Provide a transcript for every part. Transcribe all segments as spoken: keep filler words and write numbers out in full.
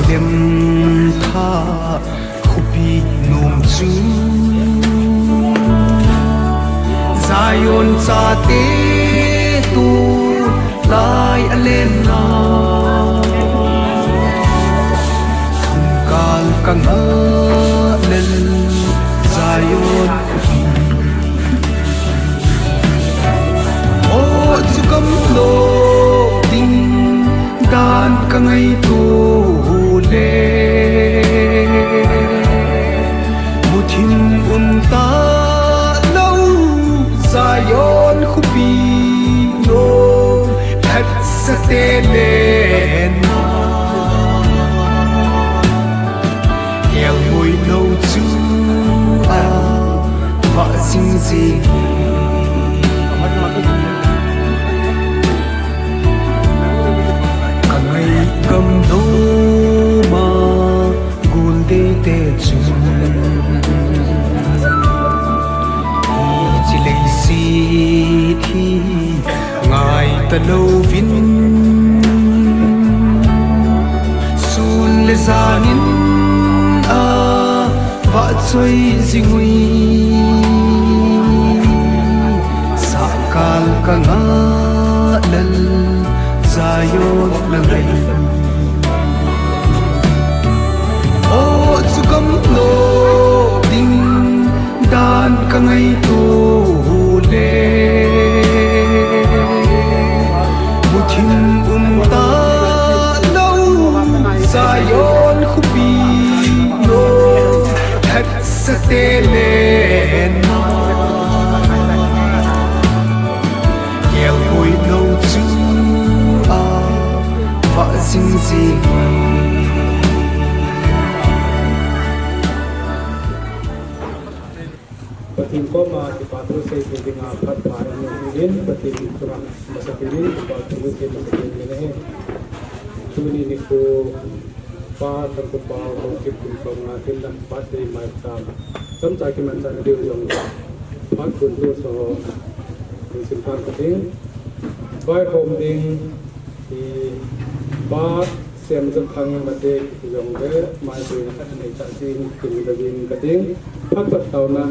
Lemtha khopi nom chu Zion chate tulai a lenna. Thumkal ka ngah lel Zion khopi. Aw chu gamlo ding dan ka ngaito le. Muthim um talou Zion khopi nom phatsate lenna. Kelngoi nou chu a vah jing jing. Ka ngai gam nom a gul dei te chu. Hiche leiset hi ngai talouvin sun le jan in a vahchoi jing uvin. Sahkal ka ngah lel Zion la ngai. Aw chu gamlo ding dan ka ngaito le. Muthim um talou Zion khopi nom phatsate lenna. Kelngoi nou chu a vah jing jing. Pathen koma kipa thu seithei dinga phat pha in, Pathen chunga masapen in kipa thu seithei masapen in ahi. Tuni nikho Pa Thangkhopao Haokip kum somnga themna birthday maicham chomcha kimanchah na diu jong phat gun tu so ho lungset tah kati. Vaihom ding hi Pa Semjathang Mate kiti jong le maiboina khat nei tah jing tin ka jing ka ding. Phat pat taona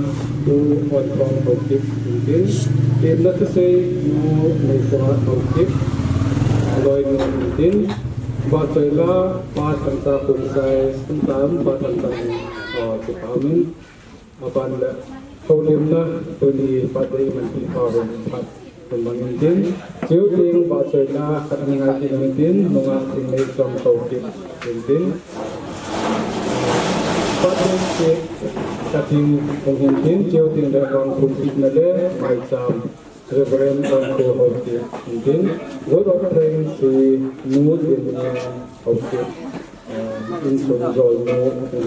Pu Honkhom Haokip in tin, temna thusei Nu Neikhohat Haokip, aloinu in tin, vahchoila Pa Thangcha Khongsai, Thangcha Pa Thangcha, oh, kipa min. Aban le, houlimna tuni birthday manpi pa hon phat hon mang in tin, chuteng vahchoina khat ana ngai kit in tin, nungah Thingneichom Haokip in tin, birthday cake cutting hung hin tin, chuteng le vangphumpina le maicham Reverend Ongkho Haokip in tin, vote of thanks to Nu Dinnia Haokip, eh, insung jolnu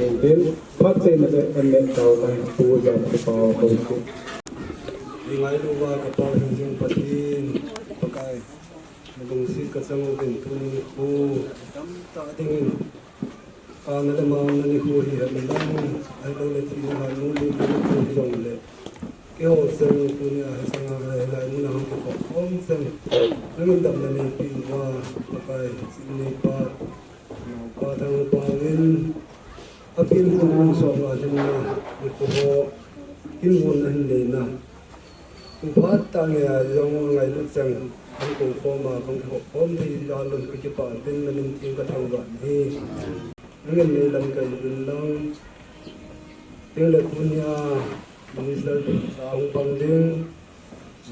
in tin, phatcheina le anneh taona Pu Jamkhopao Haokip. Ei ngailu uva ka Pa Hingjing Pathen, Pakai, na lungset ka chang uvin tuni nikho tamtah dingin Kangna le mangna nikho hi hen lang, ahilou le thina lhai mun nikho hi jong le. Keiho cheng tunia hi changa hi lai muna hung kikhop khom cheng. Nangin damna neipe uva, Pakai, Chingneipa, Naopa Thangkhopao in, akin kum kum som a hinna nikho ho, kin mun ahin neina. Phat tah ngei a jong ngailut cheng, hung kou khom a, hung kikhop khom thei jal un ka kipah uvin na min theng ka thangvah in ahi. Nangin neilamkai uvin lang. Tin le tunia Minister pu cha hung pang ding,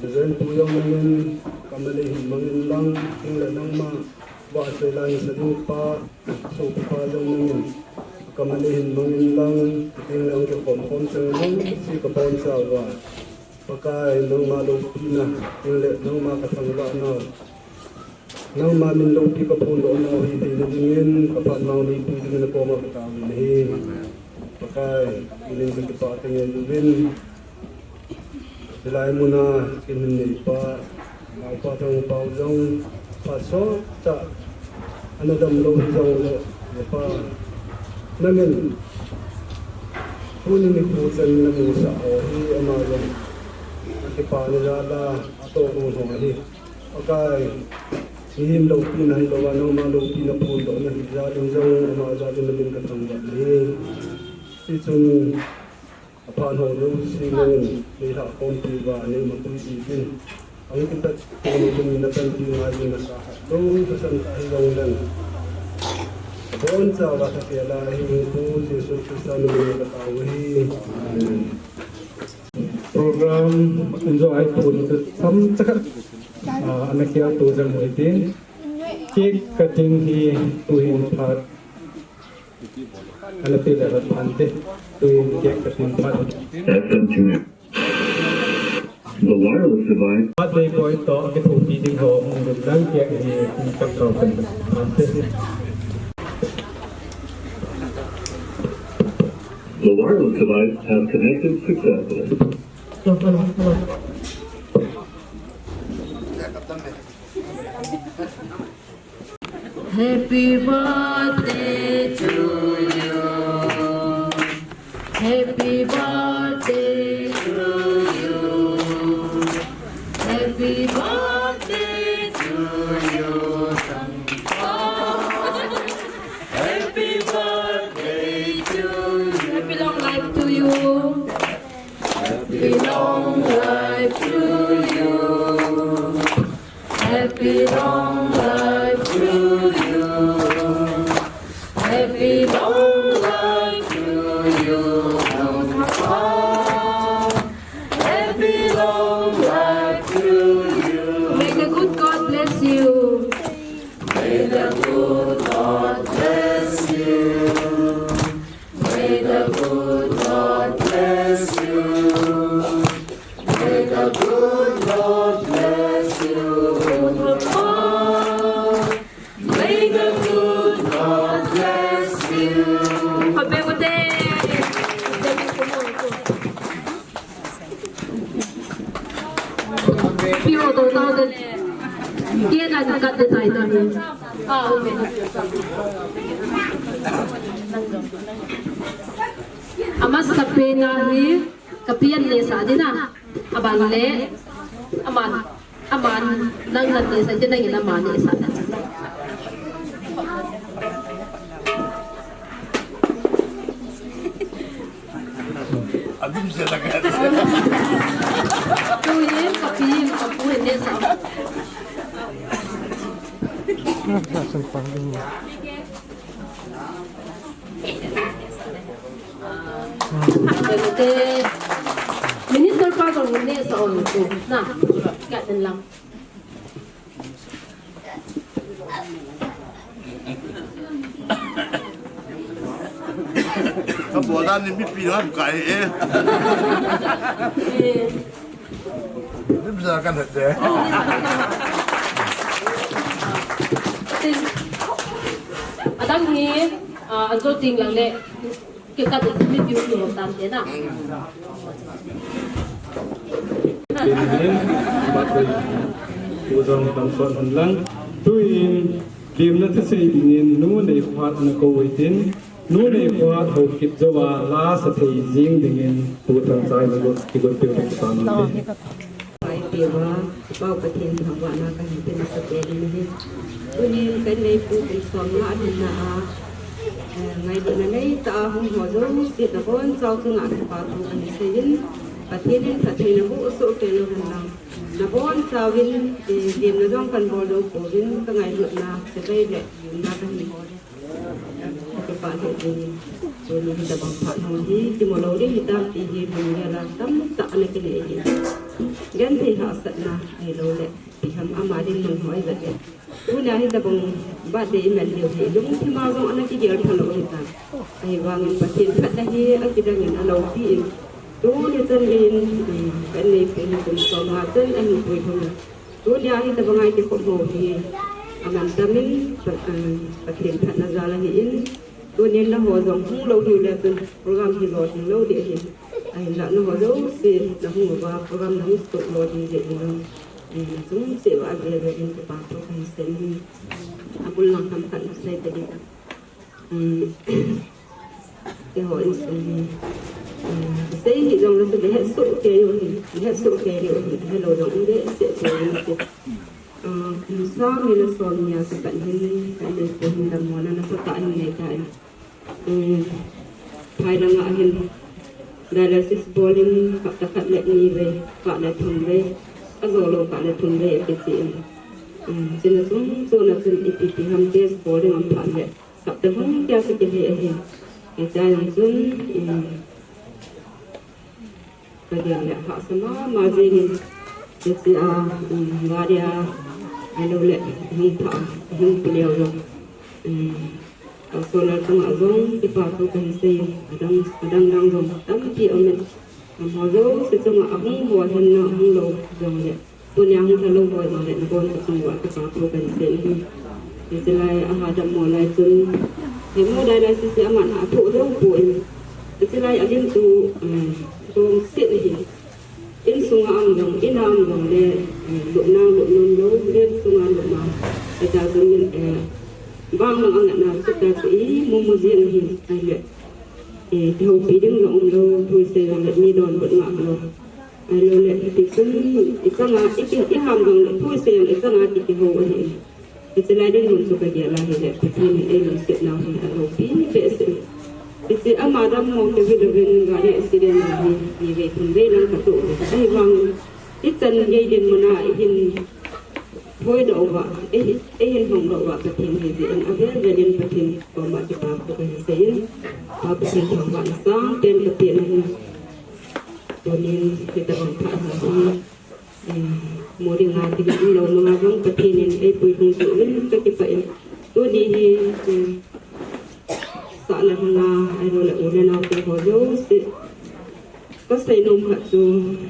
Reverend pu jong nangin kam a lei hin mang in lang, tin le nangma vahchoi la nisa ding pa, sopipa jong nangin kam a lei hin mang in lang, tin le hung kikhom khom cheng lang, ti ka boncha uva. Pakai, nangma loupina, tin le nangma ka thangvahna, nangma min loupi ka phondohna u hi theina dingin, ka phatnau neipe dingin na koma ka taovin ahi. Pakai, tunin ka kipah tah ngei uvin. Hilai muna kin min neipa, Naopa Thangkhopao jong, phat sot tah ana damlou hijongle, he Pa, nangin tuni nikho chan na musah ho hi ama jong akipana jal a atoh nom ho ahi. Pakai, Mihem loupina hilou a, nangma loupina phondohna hi jal in jong, ama jal in namin kathangvah e. Hichun aphat ho jouse nangin neilhahkhompi uva, neimapui uvin. Ahung kipat tuni lungin napanpi ngai uvin, nasahkhat lou, tahsan tah hijongleng, abonchauva lhagel a hing Pu Jesu Christa min in katao u ahi. Amen. Program enjoy pun chu chomcha khat, ah, ana kikhel to jeng u hitin. Cake cutting hi tuhin phat ana pe le phat phante. Tuhin cake cutting phat. F M T V. The wireless device. Birthday boy toh kithopi ding ho hung ding lang, cake hi cut to pen phante. The wireless device has connected successfully. Happy birthday to you. Happy birthday to you. Happy birthday to you, Sangpa. Happy birthday to you. Happy long life to you. Happy long life to you. Happy long life to you. Happy long life to you, Sangpa. Happy long life to you. May the good God bless you. May the good God bless you. May the good God bless you. May the good God bless you, Papa. May the good God bless you. Happy birthday. Pi ho to tao te le. Cake a cut te tai ta ni. Ah, okay. Amasapen a hi kapi in nehsah ding a. Aban le. Aman. Aman. Nang nang nehsah ding, nangin aman nehsah ding. Adim se laga. Tuhin, kapi in, kapu in nehsah. Te, Minister pa jong nehsah un tu na, ka den lang. Ka bol dan ni mipi lam kai e. Eh. Lim sa kan hat de. Adang hi, ah, anjo ting lang le. Kei ka dei mi piu piu tan te na. Ujong kan sot han lang. Tuin, limna thusei dingin, nu nei khat na ko waitin, nu nei khat ho kit jowa, la sa thei jing dingin, tu tan sai na got, ki got piu piu tan te. Pai peuva, Pau Pathen thangvahna kahin pe masapen in ahi. Tunin ka inneipu kum somnga ahinna a, eh, ngailutna neitah a hung ho jouse nabonchau chunga kipa thu kahin seiyin, Pathen in phattheina boh soh kei lou hen lang. Nabonchauvin, eh, lemna jong kan bol lou pouvin, ka ngailutna chibai le lemna kahin bol e. Kipa lheh jengin, tuni hitabang phat ho hi kimu lou ding hitam ti hi lunggel a tamtah ana kinei ahi. Genthei hahsatna ahilou le, ipi ham ama dinmun ho ahi jeh in. Tuni a hitabang birthday iman diu hi lungthim a jong ana kigel phalou ahitan. Ahivangin Pathen phatna hi akidang in aloupi in. Tuni chan gei in, ka inneipu hi kum somnga chan ahin puilut in. Tunia hitabang a kikhop ho hi amantam in, Pa-, ah, Pathen phatna jal ahin, tunin nangho jong hung lou hiu le chun program hi lolhing lou ding ahin. Ahinlah nangho jouse nahung uva program nahung suh lolhing jeh in jong, eh, nachung cheh uva avel vel in kipa thu kahin seiyin, abul lang themkhat nasei tading. Um, keiho insung hi, um, sei hi jong le chu, hesoh kei u hi, hesoh kei u hi, helou jong um behseh kei u hi. Um, Sang ni le som ni a kipat hin, ka nei po hin dammo na nasatah hin nei tai. Eh, phai langa hin dialysis bol in hapta khat le ni vei, kah le thum vei, ajo lou kah le thum vei akichi in. Eh, chuna chun, chuna chun ipi ti ham test bol ding aum phat le, hapta lhung keiya chu kihei ahi. Hichea jong chun, eh, Ka gel le hahsa mama jeng in, hiche a, um, gari a, ahilou le, hung pha, hung pu leu jong. Um, ka solar chunga jong, kipa thu kahin sei in, adang, adang dang jong, tampi aum in. Amaho jouse chunga, ahung ho hin na, ahung lou jong le. Tunia hung lha lou ho jong le, nabonchauva kipa thu kahin sei in ahi. Hiche lai, aha dammo lai chun, hemodialysis hi aman athoh jou poi. Hiche lai, alim tu, um, Kong sit ahi. Insunga um jong, ina um jong le, eh, lupna lup nom lou, len sunga lupna. Hitia chu min, eh, bang lang angatna, chutia chu imu mu jeng ahi, ahile. Eh, kihoupi ding jong um lou, thuisei jong le, mi donbut ngah lou. Ahilou le, hiti chun, ichanga, iki, iham jong le, thuisei jong le, ichanga ki, kihou ahi. Hiche lai dinmun chu ka gel a hile, Pathen in eilungset nau hi aloupi behseh. Hiche ama dammo keu hile vin gari accident a hi, ni vei thum vei lang ka toh ve. Ahivang, hichan gei dinmun a hin thoidoh uva, ei, eihin hongdoh uva Pathen ahi jeh in avel vel in Pathen koma kipa thu kahin sei in, Pa Pathen thangvahna sangpen ka pe na hi. Tunin hitabang phat hi. Eh, mu dinga kin umlou manga jong Pathen in eipui lhung jeh uvin kakipah e. Tuni hi, eh, sah le lhanga, ahilou le u le nao te ho jouse. Kasei nom khat chu,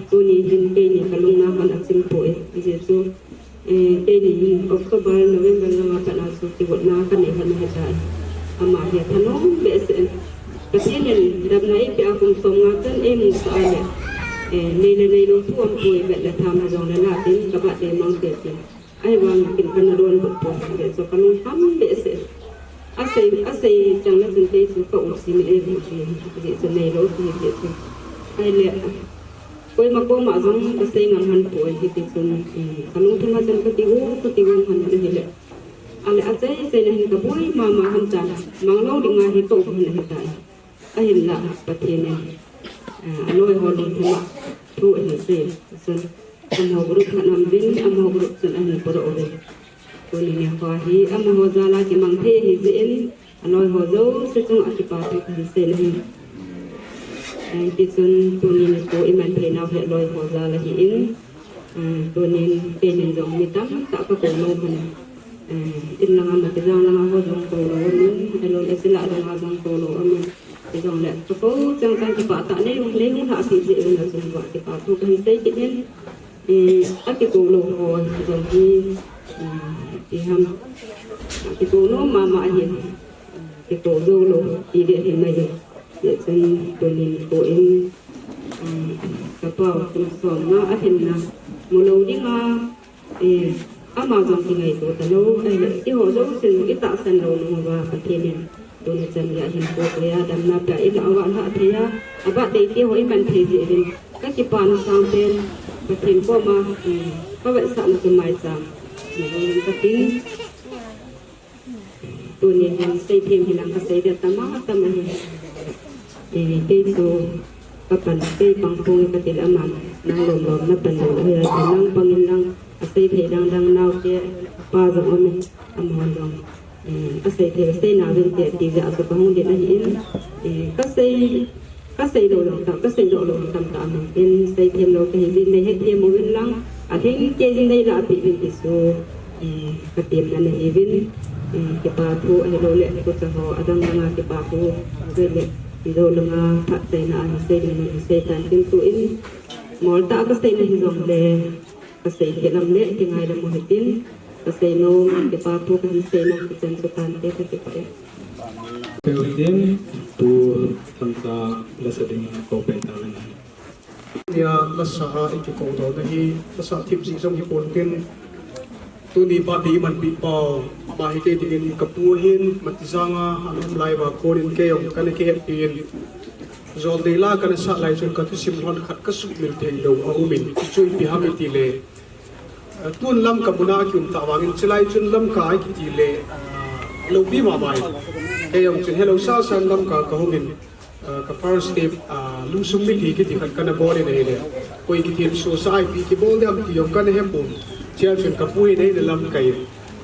tuni hin keini kalungna hon achim poi. Ajeh chu, eh, keini hin October, November langa pat a chu kigotna kanei lhon ahitai. Ama hi athanom behseh in. Pathen in damna eipeh a kum somnga chan eimusah a le, eh, nei le neilou thu aumpoi, vet le tham hijongle la tin, ka birthday mang te tin. Ahivang kin kana donbut poi, hijeh chun kalung ham behseh. Asei, asei chang na chun kei chu ka u chi min eiu ji, hijeh chun neilou ti hijeh chun. Ahile, koima koma jong kasei ngam lhon poi, hiti chun, eh, kalungthim a chun kakigo, kakigo lhon in ahile. Ale, achai chai na hin kaboi mama lhon tan, manglou dinga hi ka um lhon ahitai. Ahinla, Pathen in, eh, aloi ho lungthim a thu ahin sei. Chun, amaho group khat aum uvin, amaho group chun ahin podoh uvin. Tuni nikho hi, amaho jal a kimang thei ahi jeh in, aloi ho jouse chunga kipa thu kahin sei na hi. Eh, hiti chun, tuni nikho iman thei nau hi aloi ho jal ahi in. Eh, tunin keinin jong mi tamtah kakou nom ahin. Eh, in langa Matijang langa ho jong kou lou aum in, ahilou le Sila langa jong kou lou aum in. Hijongle kakou chang chang kipah tah nei, nei hung lhah pi jeh uvin achung uva kipa thu kahin sei kit in. Eh, akikou lou ho jong hi, eh, ipi ham, akikou nom mama ahin. Kikou jou lou ti ding ahi mai e. Hijeh chun tunin kou in, um, ka pau kum somnga ahinna mu lou dinga, eh, ama jong kingaito talou, ahile, eiho jousen itahsan lou nung uva Pathen in tuni chan geiya hin kou koi a damna pia, ila ava lhah thei a, a birthday ti ho iman thei jeh uvin kakipana sangpen Pathen koma, eh, kavetsahna chu maicham nei lou ding katin. Tuni hin seithem hilang kasei ding tam a tam ahi. Eh, kei chu kapan, kei pang pong e kati le aman, nang lom lom napan lou ahi, nang pang in lang, asei thei dang dang naote, pa jong aum in, amahon jong, eh, asei thei, asei nauvin te, ti jeh a chu kahung ding ahi in, eh, kasei Kasei lou jong tam, kasei lou lou jong tamtah aum in, seithem lou kahi jeh in, nei hethem uvin lang, alhing kei jeh in nei lahpeh uvin ti chu, eh, katemna ahi uvin, eh, kipa thu ahilou le, kucha ho, adang dang a kipa thu, avel le, Mizo langa phatchaina a hin sei ding in, hin sei tan tin tu in, moltah a kasei na hijongle, Kasei thei lam le, kingai lam u hitin, kasei nom, kipa thu kahin sei nom, kichan chu tante kakipah e. Peutin, tu Thancha lasa dingin kou pen tauvin. Nia lasa a ikikou doh na hi, lasa thip jeh jong hipon tin, tuni birthday imanpi pau, ama hi kei dingin kapu ahin, Matijang a ana um lai uva konin kei jong kana kihetpi in. Jol dei la kana sah lai chun ka thusim lhon khat ka sumil thei lou aum in, chu ipi ham iti le, Tun Lamka muna kium ta vangin, chulai chun Lamka kiti le, ah, loupi mama in. Kei jong chun helou sasa in Lamka kahungin, ah, ka first step, ah, lungsung mitlhi kiti khat kana bol in ahile. Koi kithenso sa ipi kibol ding ham ti jong kana hepon. Chea chun kapu in eina lamkai in.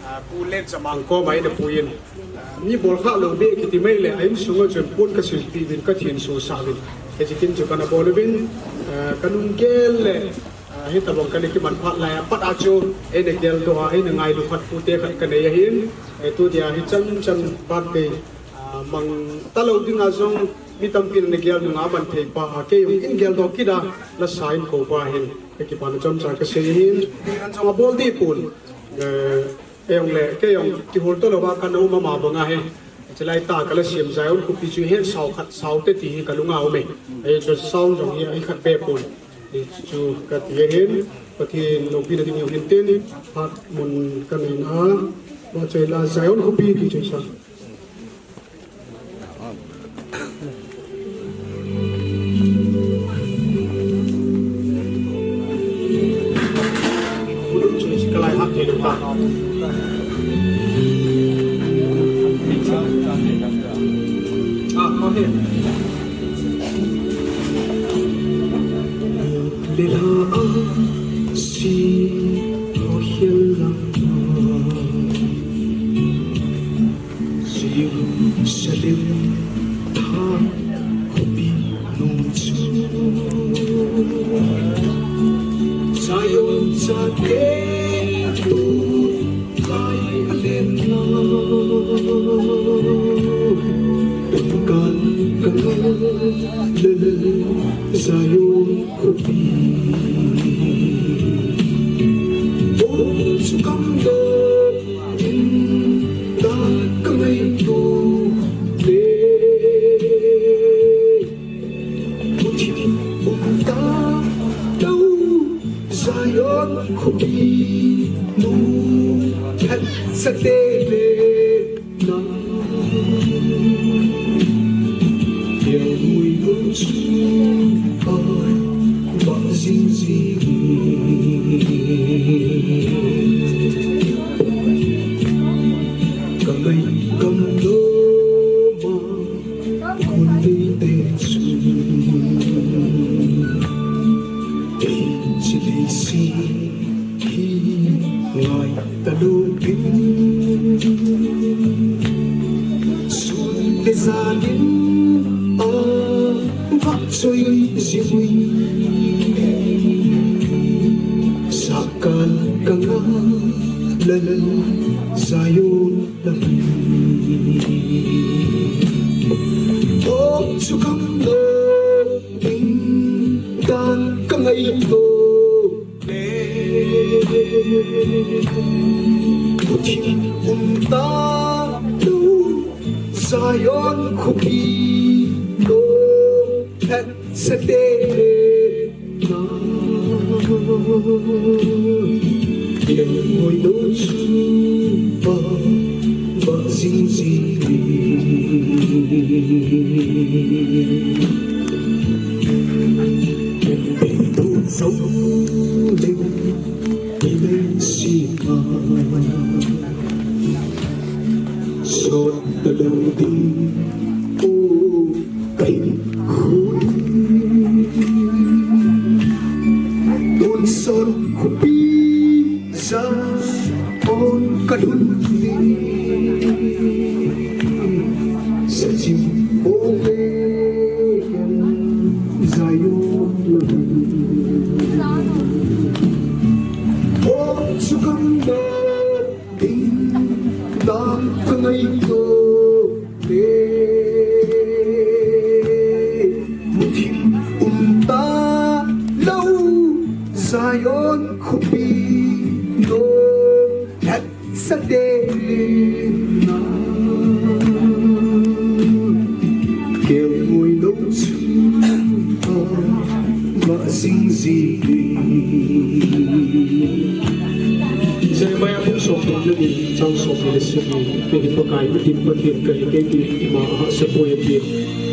Ah, Pu Len Chamang koma eina puiyin. Ah, mi bolkhah lou beh kiti mai le, a insunga chun pon kasilpeh uvin kathenso sah uvin. Hiche kin chu kana bol uvin, ah, kanung gel le, ah, hitabang kana kiman phat lai a pat a chu, eina geldoh a, eina ngailu khat pute khat kanei ahin, eh, tunia hichan chan birthday, ah, mang talou dinga jong mi tampin ana gel nunga man thei pa, ah, kei jong in geldoh kit a, lasa in kou pa hin, kakipana chomcha kasei ahin, kan jong abol deh pon, eh, Kei jong le, kei jong kihol talou va kana um ama banga hi. Chulai tah kala sem Zion khopi chu hetsau khat sau te ti hi kalunga um e. Ahi chu sound jong hi ahi khat be pon. Hichu kati ahin, Pathen loupina ding hihen tin, phat mun kanei na, vachoi la Zion khopi ti chu sa. Lila a si ho hial lang. Jerusalem tha khopi nu chu Zion chate tu lai alen na. Kan kan le Zion khopi. O chu kam do in ta ka ngaito le. Muthim um talou Zion khopi nu phat sa te le. Hi ngai talou in sun le jan in a vachoi jing uvin. Sakal kanga lal Zion lal. O chu kam lo. Ding dan ka ngaito le. Muthim um talou Zion khopi nu phat sa te le. Kei hoi lou chu ba ba jing jing. Sot talou ding u kai khu. Tun sot khopi Zion ka lhun ni. Sa chim bol le Zion la. O chu kam lo ding dan ka ngaito le. Muthim um talou Zion khopi nu phat sa te le na. Kei hoi lou chu ba jing jing. Jeremiah bung somthum le ni, chang somni le sagi. Kei hi Pakai, mitin Pathen kahi, kei ti ima ahahsa poi ati.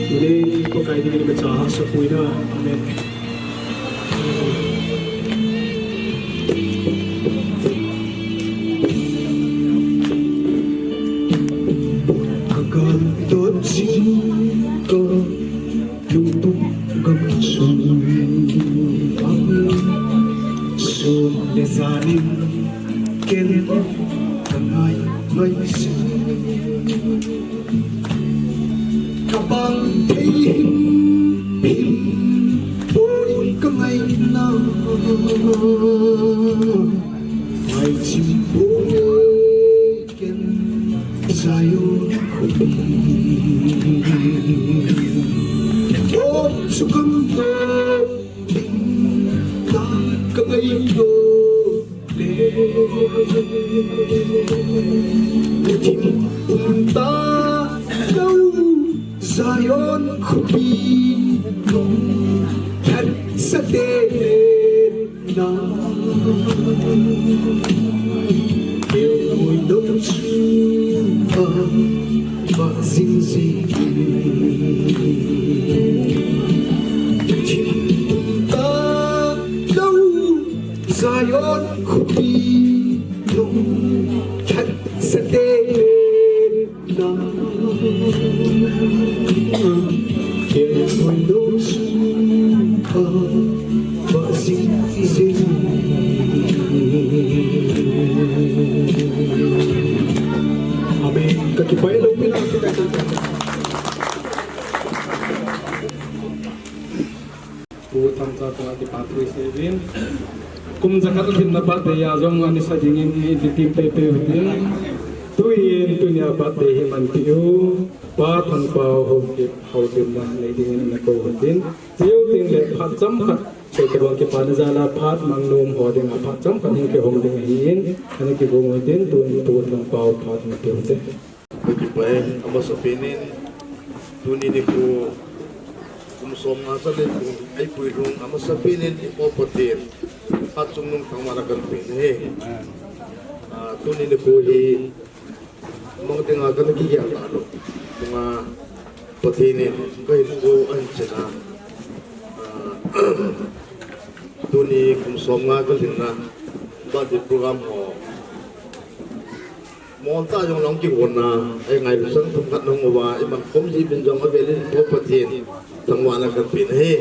Tuni Pakai dingin imacha ahahsa poi na. Amen. Ka to ching ko tung tung gam chung. Sun le janin ken ka ngai ngai sin. Ka bang thei him him poi ka ngai na. Mai chim poi ken Zion khopi. Om sukam to ding ta ka ngai lo. Thim um ta lo Zion khopi nung phat sa te na. Keu ui dong chu a ba zing zing. Thim um ta lo Zion khopi nung phat sa te na. Ken hoi lo sung a ba zing zing. Amen. Ka kipah e, loupina kipah e. Pu Thangcha chunga kipathu isei uvin. Kum jakhat lhinna birthday a jong ana sa dingin iti tim teitei utin. Tuin tunia birthday hi manpi u Pa Thangpao Haokip, Haokip na nei dingin ana kou utin. Chujou teng le phat chomkhat, sei tabang kipana jal a phat mang nom ho dinga phat chomkhat hin kihong ding ahin, ana kigong utin, tun Pu Thangpao phat ana pe ute. Ka kipah e, amasapen in, tuni nikho, kum somnga chale kum, eipui lhung, amasapen in, i Pa Pathen, phat chungnung thangvahna kahin pe ahi. Ah, tuni nikho hi, mang dinga kana kigel talou. Chunga Pathen in, ka hinkho ahin chen a. Ah, tuni kum somnga kalhinna, birthday program ho. Mol tah jong lang kigonna, ei ngailuchang themkhat nahung uva, i man khom jeh uvin jong avel in Pa Pathen thangvahna kahin pe ahi.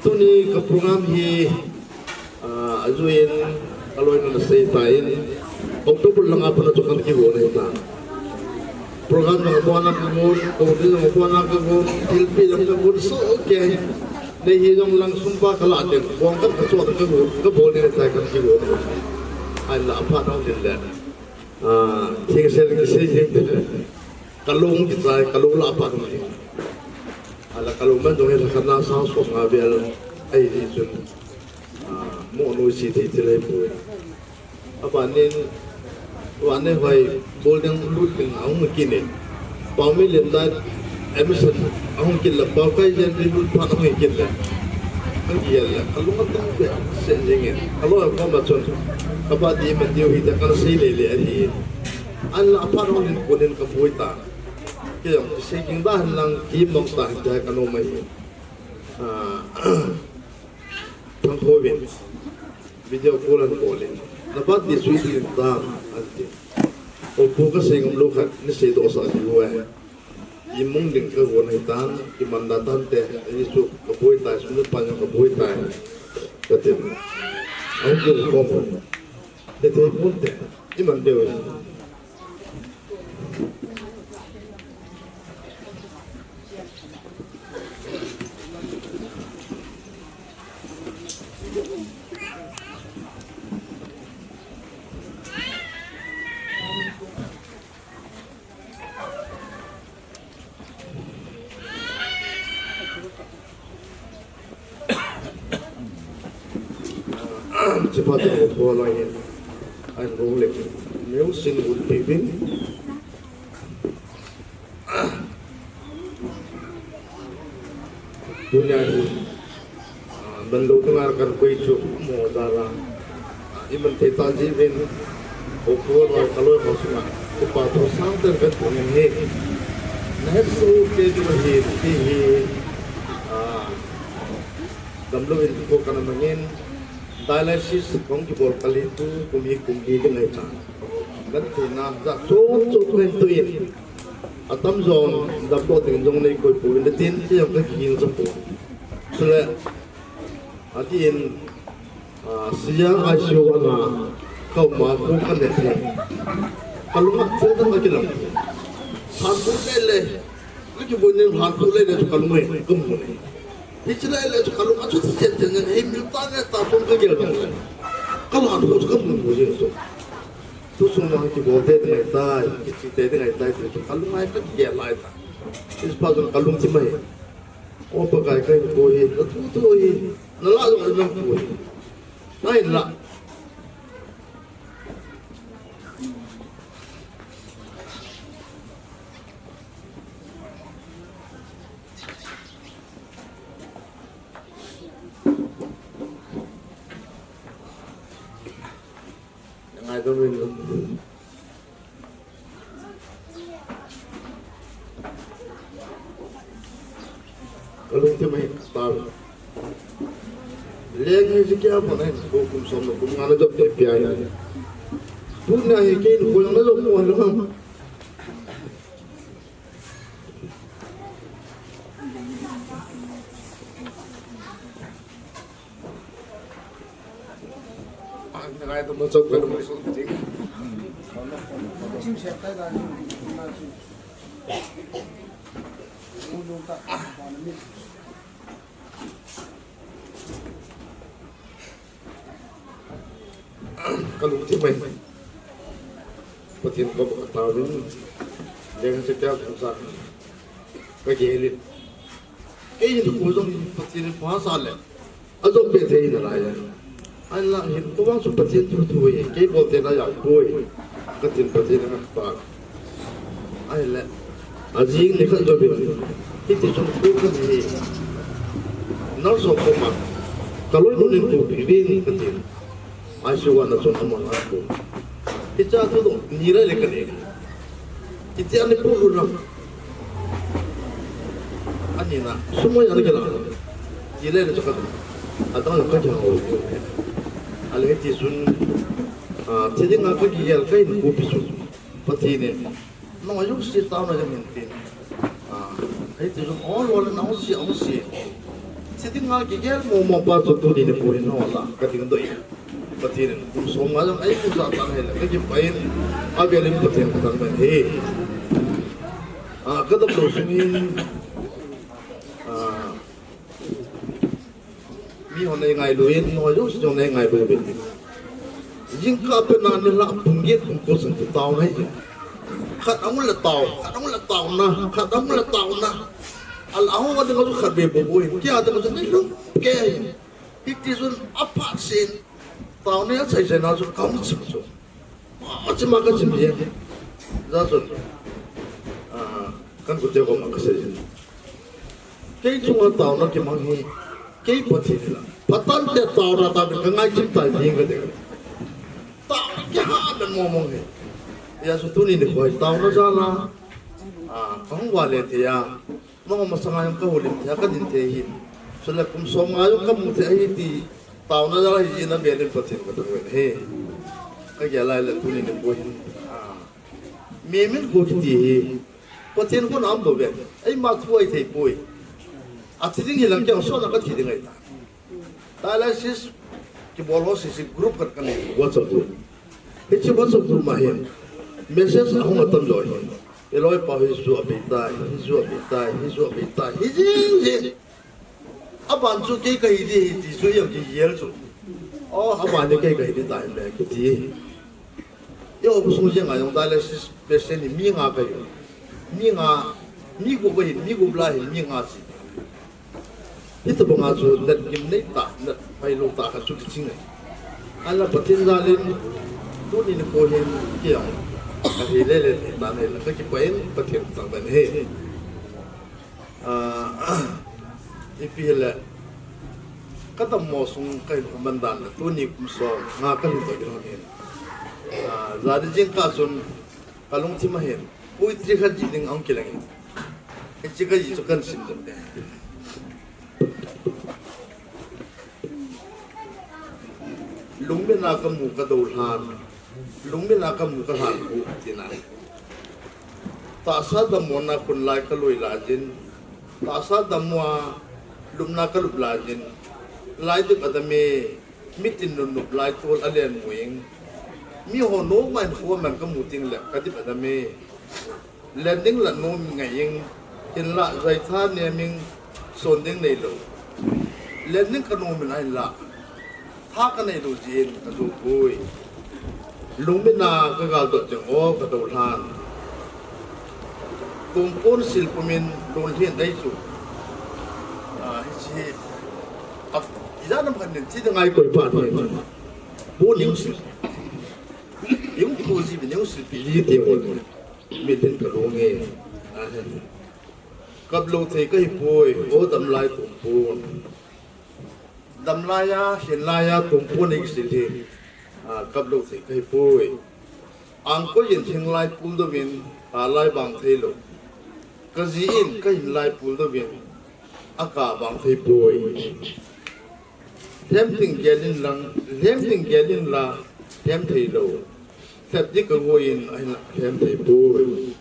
Tuni ka program hi, ah, ajoh in aloinu ana seitan, October langa pat a chu kana kigon ahitan. Program jong abona kagon, committee jong abona kagon, thilpeh jong kagon, soh kei. Nei hi jong lang sum pa kalah ding, bong khat kachoh kagon, kabol ding ahitai kana kigon. Ahinla aphat hung lhin le. Ah, thil sel kisei jeng te. Kalung kichai, kalung la aphat hung lhin. Ahinla kalung man jong hi lhakhat na sang somnga vel ahi jeh chun. Ah, mo noi se thei thil ahipoi. Abanin, abanin hoi, bol ding lut ding ahung kit in. Paomi len dan, emission ahung kit le, Paokai len lut phat ahung kit le. Ka gel le, kalung atong be, se jing in. Kaloi koma chun, kaba di man diu hita kana sei lele ahi. Ahinla aphat hung lhin konin kaboi ta. Kei jong, sei ging da hen lang, kimang ta, hita kanom ahi. Ah, Thangkhovin video call ahin bol in, "Na birthday chu iti tam?" ahin ti. "O pu, kasei ngam lou khat, nei seidoh sah diu ve. Imung ding kagon ahitan, kiman da tante, ahi chu kaboi tai, sum le pai jong kaboi tai," katin. Ahung kikhom. Hethei ponte, iman diu. Chiphat ho pho lai hin, ahin rong le, meu sin un pi vin. Tunia hi, ah, man lou dinga kana koi chu mo dala. Ah, iman thei ta jeh uvin, ho pho loi kaloi ho sunga, kipa thu sangtah kahin thum in ahi. Nahet soh kei diu ahi, ti hi, ah, damlou in kho kana mangin, dialysis kahung kibol kal hi tu, kum hi kum li ding ahi tan. Kahin theina jat chom chom kahin toh in. Atam jong damdoh ding jong nei koi poi, tin ti jong ka kiging sa poi. Chule, atin, ah, sia I C U ana ka um a, ko ka ne the. Ka lung a chil dang ka kilang. Han ko le le. Ka kiboi nin han ko le le chu ka lung e, ka mu ne. Hiche lai le chu ka lung a chu chen chen chen, hei mil ta ne ta chun ka gel dang le. Ka la thu chu ka mu mu jeng chu. Tu sung ma kibol te ding ahitai, kiche te ding ahitai, tu chu ka lung a ka gel lai ta. Hiche pa chun ka lung thim ahi. O Pakai, ka hin ko hi, na thu thu hi, na la jong na ko hi. Na hin la. Ngai to min. Ka lungthim ahi, ka tao. Leng hi si kya pa na hin, ko kum som le kum nga na jop te pia hi. Tuna hi kei ko yang na jop mo lo. Ka lungthim ahi. Pathen ka, ka taovin. Leng se kya kung sa. Ka gel in. Kei hin ko jong Pathen in phasah le. Ajop be thei nalai a. Ahinla hin ko vang chu Pathen thu thu hi. Kei bol te na jao poi. Ka tin Pathen a ka ta. Ahile, ajing ni khat jong hin, hiti chun ko khat hi, nurse ho koma, ka loinu in ko pe uvin ka tin. I C U a ana chun amahon ana ko. Hiche a thudoh ni le le ka nei. Hiti a ni pu lu ram. Ani na, sum hoi ana kila. Ni le le chu ka, adang jong ka kihou. Ahile hiti chun, ah, thi dinga ka kigel ka hin ko pi chu. Pathen in. Nangho jouse taona jong hin tin. Ah, hiti chun ol ol nangho jouse, jouse. Thi dinga kigel mo mo pa chu tuni nikho hin nangho lah a ka dingdoh e. Pathen in kum som nga jong eipuijat tan ahile ka kipah in, avel in Pathen ka thangvah e. Ah, ka damlou sung in, ah, mi hon nei ngailu in, nangho jouse jong nei ngailu uvin. Jingkah pet na nilhah pung get pung ko chan chu taona ahi. Khat ahung le tao, khat ahung le taona, khat ahung le taona. Ahung a ding a chu khat beh bou bou in, kei a ding a chu nilhum kei ahi. Hiti chun aphat sen, taona a chai chai na chu ka hung chim chu. Achima ka chim jeng. Hijeh chun, ah, ka inkote koma ka sei jin. Kei chunga taona kimang hi, kei Pathen hila. Phatah in taona tah in ka ngai chim tai ding ka ding. Taona kihah le mong mong hi. Hijeh chun tuni nikho hi taona jal a, ah, ka hung vale thei a. Nangho masanga jong ka houlim thei a, ka din thei ahi. Chule kum som nga jong ka mu thei ahi ti, taona jal ahi jeh in avel in Pathen ka thangvah e. Ka gel lai le tuni nikho hin. Ah. Mihem in kho kiti hi Pathen khut a um bou ve. Eima thu ahi thei poi. Athi ding hilang kei jong sot a ka thi ding ahi ta. Dialysis kibol ho sese group khat ka nei, WhatsApp group. Hiche WhatsApp group ma hin message ahung atam jo hi. I loipa hi ju abei tai, hi ju abei tai, hi ju abei tai, hi jing jing. Aban chu kei kahi ding ahi ti chu jong kigel chu. Oh, aban hi kei kahi ding tai me kiti. Eiho khosung jenga jong dialysis patient hi mi nga kahi. Mi nga, mi gup ahin, mi gup lai hin mi nga chi. Hitobanga chu nat gimnei tah, nat phailou tah khat chu kiching ahi. Ahinla Pathen jal in, tuni nikho hin kei jong kahi lele thei tan ahile, ka kipah in Pathen ka thangvah e. Ah, ipi hile, ka dammo sung ka hin um man dan le, tuni kum som nga ka hin toh kilhon in. Ah, jani jingkah chun ka lungthim a hin poetry khat jih ding ahung kilang in. Hiche ka jih chu kan sim doh e. Lungmit a ka mu ka doulhan, lungmit a ka mu ka lhan khu, tina. Tahsa dammo na khun lai ka lui lajin, tahsa dammo a lupna ka lup lajin, lai dip a dam e, mitin nunnup lai tol a len mu ing. Mi ho no main kho man ka mu ting le ka dip a dam e. Len ding la no mi ngai ing, hinlah zai tha ne ming son ding nei lo. Len ding ka no min a hinlah. Tha ka nei lo jin ka du pui. Lungmina ka gal dot jeng o ka do lhan. Tumpun sil pumin lun lhin dai chu. Ah, hichi. Ap, ija nam kan nin chi da ngai koi pa ni. Bu ning sil. Yung ku ji bi ning sil pi ji te mo. Mi tin ka lo nge. Ah, he. Kap lo thei ka hi pui. O dam lai tumpun. Dam laiya, hin laiya, tumpun a kisil hi, ah, kap lo thei ka hi pui. Angkoi in hing lai pul dovin, ka lai bang thei lo. Ka ji in, ka hin lai pul dovin, a ka bang thei pui. Lhem ding gel in lang, lhem ding gel in la, lhem thei lo. Lhep di ka go in, a hin la, lhem thei pui.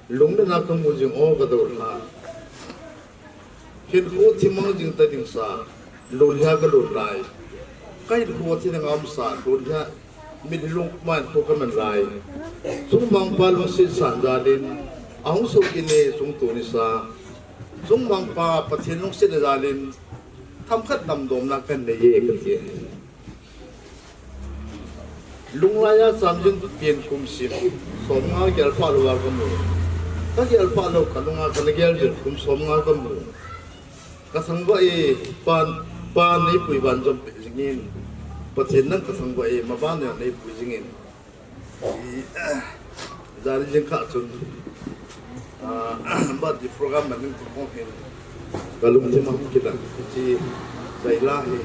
Lungmina ka mu jing o ka do lhan. Hinkho thi mang jing ta ding sa, lun hia ka lun lai. Ka hinkho thi na ngam sa, lun hia mit hilung man kho ka man lai. Sungmangpa lungset san jalin, ahung so kine sung tu ni sa. Sungmangpa Pathen lungset na jalin, tham khat dam dom na kan nei ye ka ti. Lunglai a cham jing pen kum sim, som nga gel pha lo a ka mu. Ka gel pha lo ka lunga ka na gel jing kum som nga ka mu. Ka thangvah e, pan, pan nei pui ban jom pe jingin. Pathen nang ka thangvah e, ma ban nei pui jingin. I, Jari jing kha chun, ah, birthday program man ding kong hin. Ka lungthim a kila, hichi, zai la hi.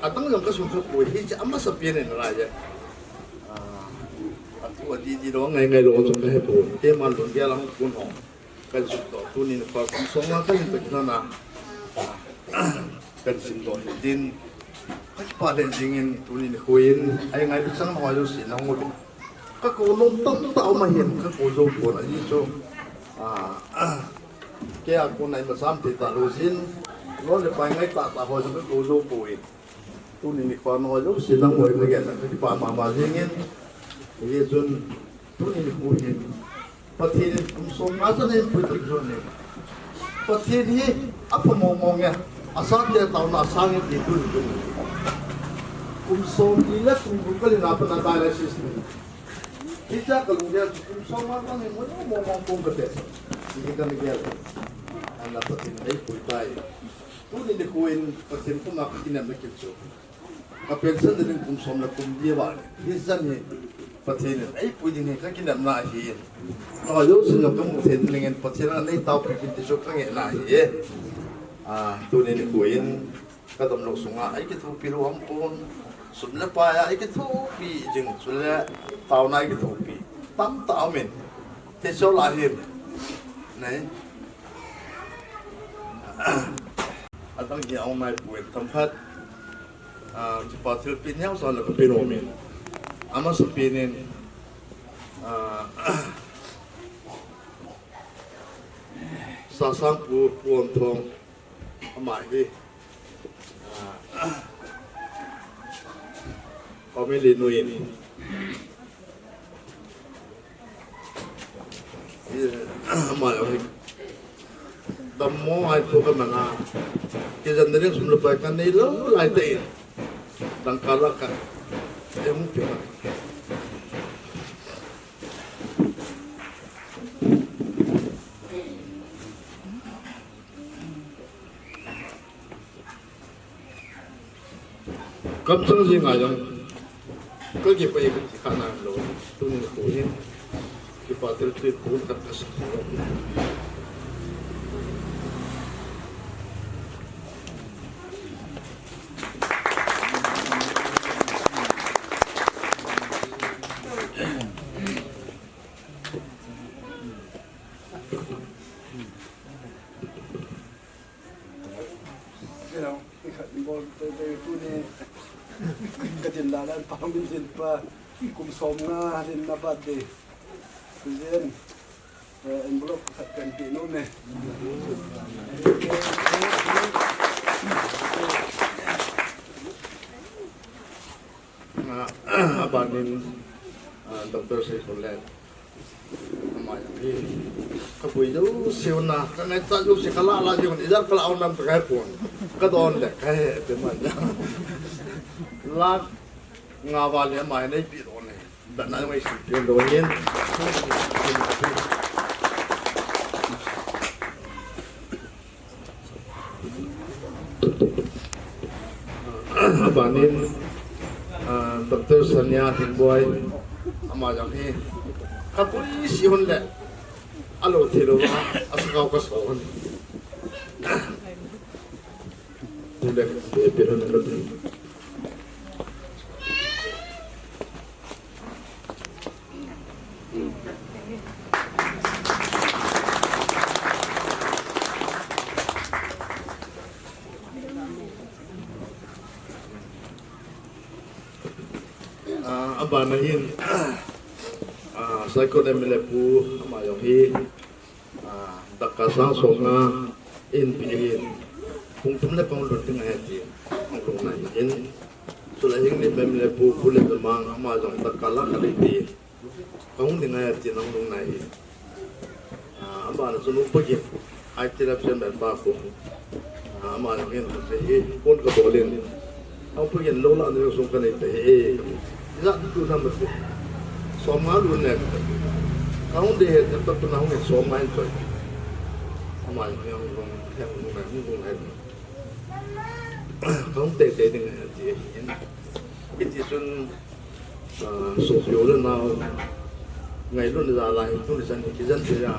Adang jong ka sung kha pui, hichi amasa pen in la ya. Ah, atu adi di lo, ngai ngai lo, chung ka he pui. Te man lung dia lang pun hong. Kan sum to, tuni nikho kum som nga kan hin pekna na. Kan sim to hin tin. Ka kipah lheh jingin tuni nikho in, ai ngai lu chang ho jouse nang u. Ka kou nom tamtah um ahin, ka kou jou pon ahi chu. Ah, kei a kon a ima sam thei talou jin. Lou le pai ngai tahtah ho chu ka kou jou poi. Tuni nikho a nangho jouse nangho in nagel a kakipah mama jingin. Hijeh chun tuni nikho hin Pathen in kum som nga chan eipui tah jeh in. Pathen hi apha mong mong e. Asate taona asang e ti tuni nikho. Kum somli le kum gup kalhin a pat a dialysis ni. Hichea kalunggel chu kum som nga chan hi mong mong mong pon kate. Ti hi kana gel. Ahinla Pathen in eipui tai. Tuni nikho in Pathen koma kakinepna kit chu. Ka pension ding kum som le kum li a vang. Hichan hi Pathen in eipui ding hi kakinepna ahi. Nangho jousen jong kamu thei ding in Pathen in eitaopi uvin ti chu kangehna ahi. Ah, tuni nikho in kadamlou sunga eikithopi lou ham pon. Sum le pai a eikithopi jing chule taona eikithopi. Tamtah um in. Theichol a hin. Nei. Adang hi aum naipoi, themkhat, ah, kipa thilpeh neocha le kapeh nom in. Amasapen in, ah, Sasang Pu, Pu Omthong, ama hi, ah, family noiyin. Ama jong hi dammo a thu kaman a. Kijen nading sum le pai kanei lou lai tah in. Dangka lah a kahung pe. Kamchang jing a jong, kakipah e kati kha nalou, tuni nikho hin, kipa thilpeh peh khat kasei. Hello, ikhat bol te te tuni. Ka din la dan pa min din pa. Kum som nga din na pa te. Kujen. Eh, envelope khat kan pe nom e. Ah, abanin, ah, Doctor Seikhonlet. Ama jong hi. Ka pui jouse na, ka ngaichat jouse ka la la jong, ijat ka la um nam ka kai pon. Ka don le, ka he, te man. Lakh nga val le ama nei pe don e. Dana mai si pe don yin. Abanin, ah, Doctor Sania Hingboi, ama jong hi, ka pui si hon le, alo thilo, asakau ka so hon. Tule, pe, pe hon ka. Ah, abana hin, ah, Saikot M L A pu, ama jong hi, ah, dakka sang som nga in pi hin, pung thum le pung lhun ding ahi ti, hung lhung nai hin. Chule Henglep M L A pu, Pu Letnamang, ama jong dakka lakh khat in pi. Ka hung ding ahi, tin ahung lhung nai hi. Ah, abana chun U Pagin, I T Lab chairman pa khu. Ah, ama jong hin, hi, phone ka bol in. U Pagin lou lah na jong sum ka nei ta hi. Ijat tu na mati. Som nga lhun ne. Ka hung ding ahi, ka tu na hung in som nga in choi. Ama jong hin hung lhung, hung lhung nai, hung lhung nai. Ka hung tei tei ding ahi, ti ahi. Hiti chun, ah, sopi u le nao, ngailutna jal a hi tuni chan hi kijen thei a,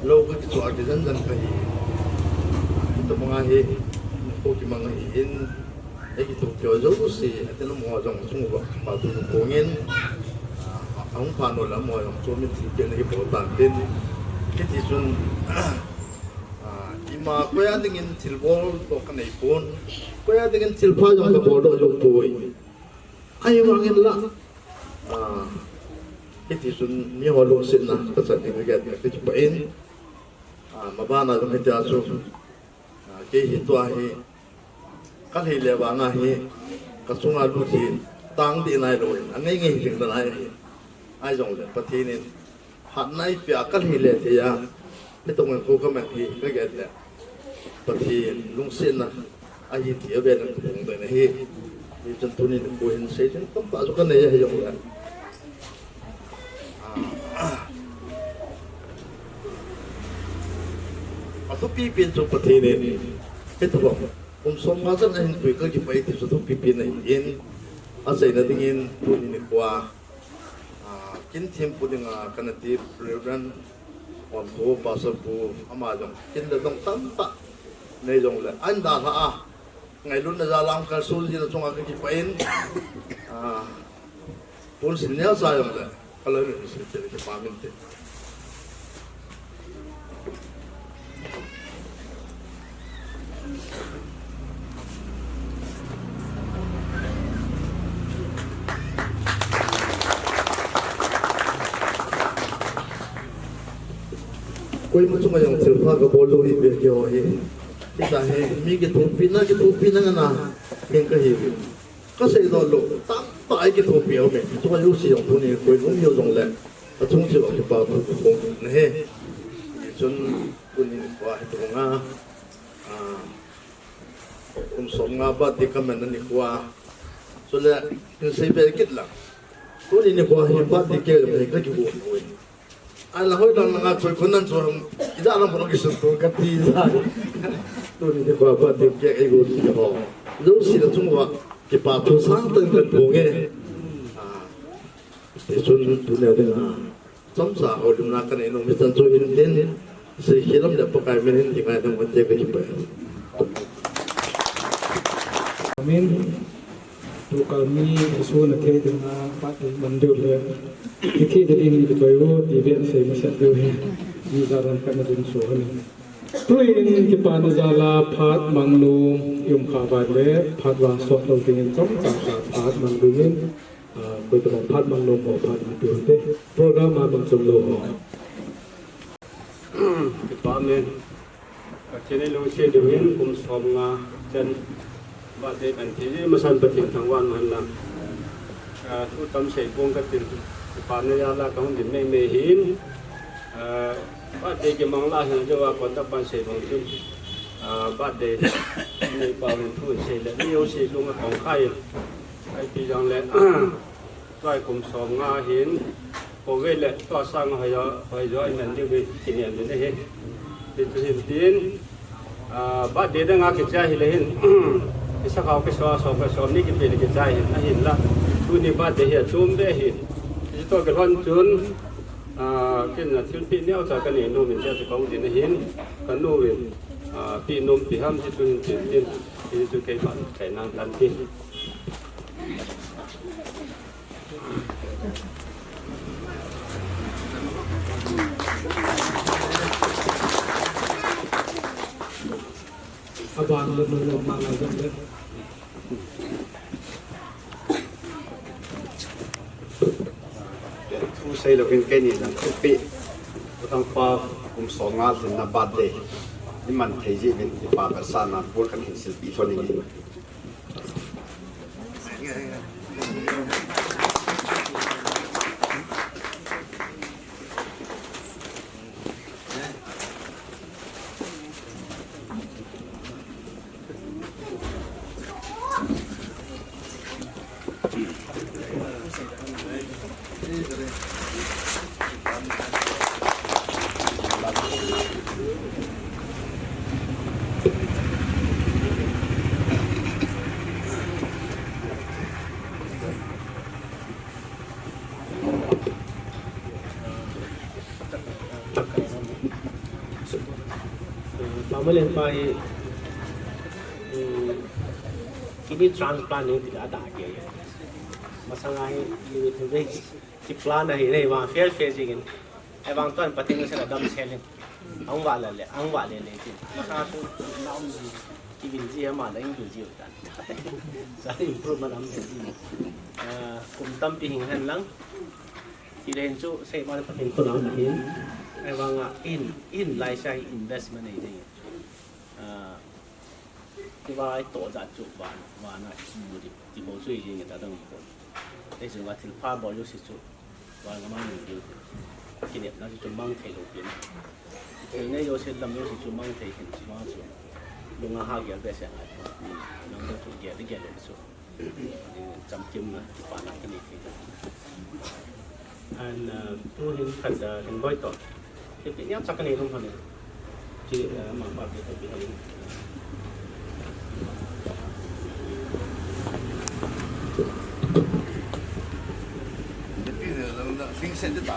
lou ka kichoh a kijen jen ka hi. Hitobang a hi, kho kimang ahi in, ei kithopi ho jouse, ati lam ho jong chung uva, pa tu kong in, ah, ahung pha nau lam ho jong chu min thilpeh na hi bol tan tin. Hiti chun, ah, ima koi a dingin thilbol toh ka nei pon, koi a dingin thilpha jong ka bol doh jou poi. Ahivangin la, ah, hiti chun mi ho lungsetna ka chan ding ka get na ka kipah in, ah, maban a jong hitia chu, ah, kei hi tua hi ka lhei le vang a hi ka chunga lut hi tang ding nailou in, angai ngai hi ding nalai ahi. Ahijongle Pathen in phatna eipeh a ka lhei le thei a, hitobang kho ka man hi ka get le Pathen lungsetna ahi ti a vet in ka phongdoh na ahi. Hichun tuni nikho hin sei ding tamtah chu ka nei ahi jongle, ah, athupi pen chu Pathen in hitobang kum som nga chan ahin pui ka kipah e ti chu athupi pen ahi in, achaina dingin tuni nikho a, ah, kin thempu dinga ka naote Reverend Pu Pastor pu, ama jong kin le dong tamtah nei jongle ahin dalha a, ngailutna jal a kalson jing na chunga ka kipah in, ah, pon sin neo sa jongle ka loi min sin te kipa min te. Koima chunga jong thilpha ka bol lou hi ve keiho hi. Hita hi mi kithopina, kithopina ngana hin ka hi ve. Ka seidoh lou tamtah a ei kithopi aume. Chunga jouse jong tuni koi lung hiu jongle, achung cheh uva kipa thu ka phong na ahi. Chun tuni nikho a hitobang a, ah, kum som nga birthday ka man na nikho a, chule hin sei be kit lang. Tuni nikho a hi birthday cake nei ka kibu poi. Ahinla hoilang langa koi kon nan chu ham, ijat lam pon kisun tu kati jeh. Tuni nikho a birthday cake ei go ti ho, jouse na chung uva kipa thu sangtah in ka phong e. Ah, tichun tuni a dinga chomcha houlimna ka nei nom hichan chu hin tin, Seikhel lam le Pakai min in ti ngai dam ka ti ka kipah e. Amen. Tukal mi isu na thei dinga phat ding man diu le, ithi ding in kitoi u ti ven sei masat diu hi. Mi jat lam khat na ding so hon. Tuin kipana jal a phat mang nom i um kha uva le, phat vang sot lou dingin chomcha cha phat mang dingin, ah, koi tobang phat mang nom ho phat mang diu te. Program a mang chom lou ho. Kipah men. Pathen in lungset diu hin kum som nga chan birthday kan ti ji masan Pathen thangvah in hen lang. Ah, thu tam sei pong ka tin. Kipah na jal a ka hung din mei mei hin. Ah, birthday kimang la hin jo a kon ta pan sei pong tin. Ah, birthday nei pa hin thu sei le ni o sei lung a kong khai. Ai ti jong le. Tua kum som nga hin, kove le tua sang hoi jo, hoi jo, i man diu hi, i niam diu hi. Ti tu hin tin, ah, birthday dang a kichai hi le hin, i sa khau kiso, so kiso, ni kipe ni kichai hin, ahin la. Tuni birthday hi, tum be hin. I to ke hon chun, ah, kin na thil pi neo cha ka ni nu min cha tu kong din hin, ka nu win, ah, pi num pi ham ti tu hin tin tin, ti tu ke pan, ke nang tan tin. Thu sei lou in keini na thupi. Pathen pa kum som nga lhin na birthday. I man thei ji vin i pa ka sa na bul kan hin silpi thon ni. Pamalen pa hi, um, kidney transplant ni ti ada ke. Masanga hi living wage ki plan ahi nei vang fail fail jingin. Ai vang ton Pathen se la dam selin. Ang va la le, ang va le le tin. Masanga tu na um ji. Kivin ji ama la ing ji tan. Sa improvement am ji. Ah, kum tampi hing hen lang. Ti le hin chu sei ma le Pathen khut a um ahin. Ahivanga in, in laisai investment nei ding. Ah, tiva i toh jat chu van, van a mu di, ti bou chu i jing ta dang bou. Ei chu va thil pha bou jouse chu van a ma mu di. Kinepna chu mang thei lou pin. Thil nei jouse lam jouse chu mang thei hin chu ma chu. Lunga ha gel behseh ngai. Nang chu gel, gel le chu. Chamkim na, kipana kani thei. And, uh, tu hin khat, uh, hin boi to. Kipi nia chak kani lung kani. Chi, uh, ma pa pi to pi hin. Sing sen de ta.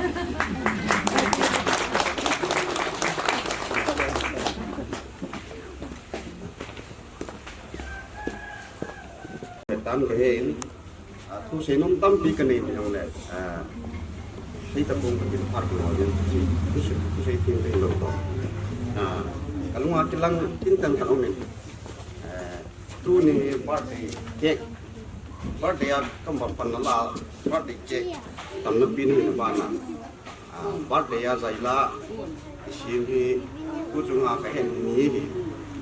Tam ka hin, ah, thu sei nom tampi ka nei jong le, ah, sei ta pong ka tin phar ko din, thu sei, thu sei, thu sei thim thim lo to. Ah, ka lunga kilang tin tan ka ong ni. Ah, tuni birthday cake, birthday a kam ba pan la, birthday cake, tam na pin ni ba na. Ah, birthday a zaila, i sim hi, tu chunga ka hen ni hi.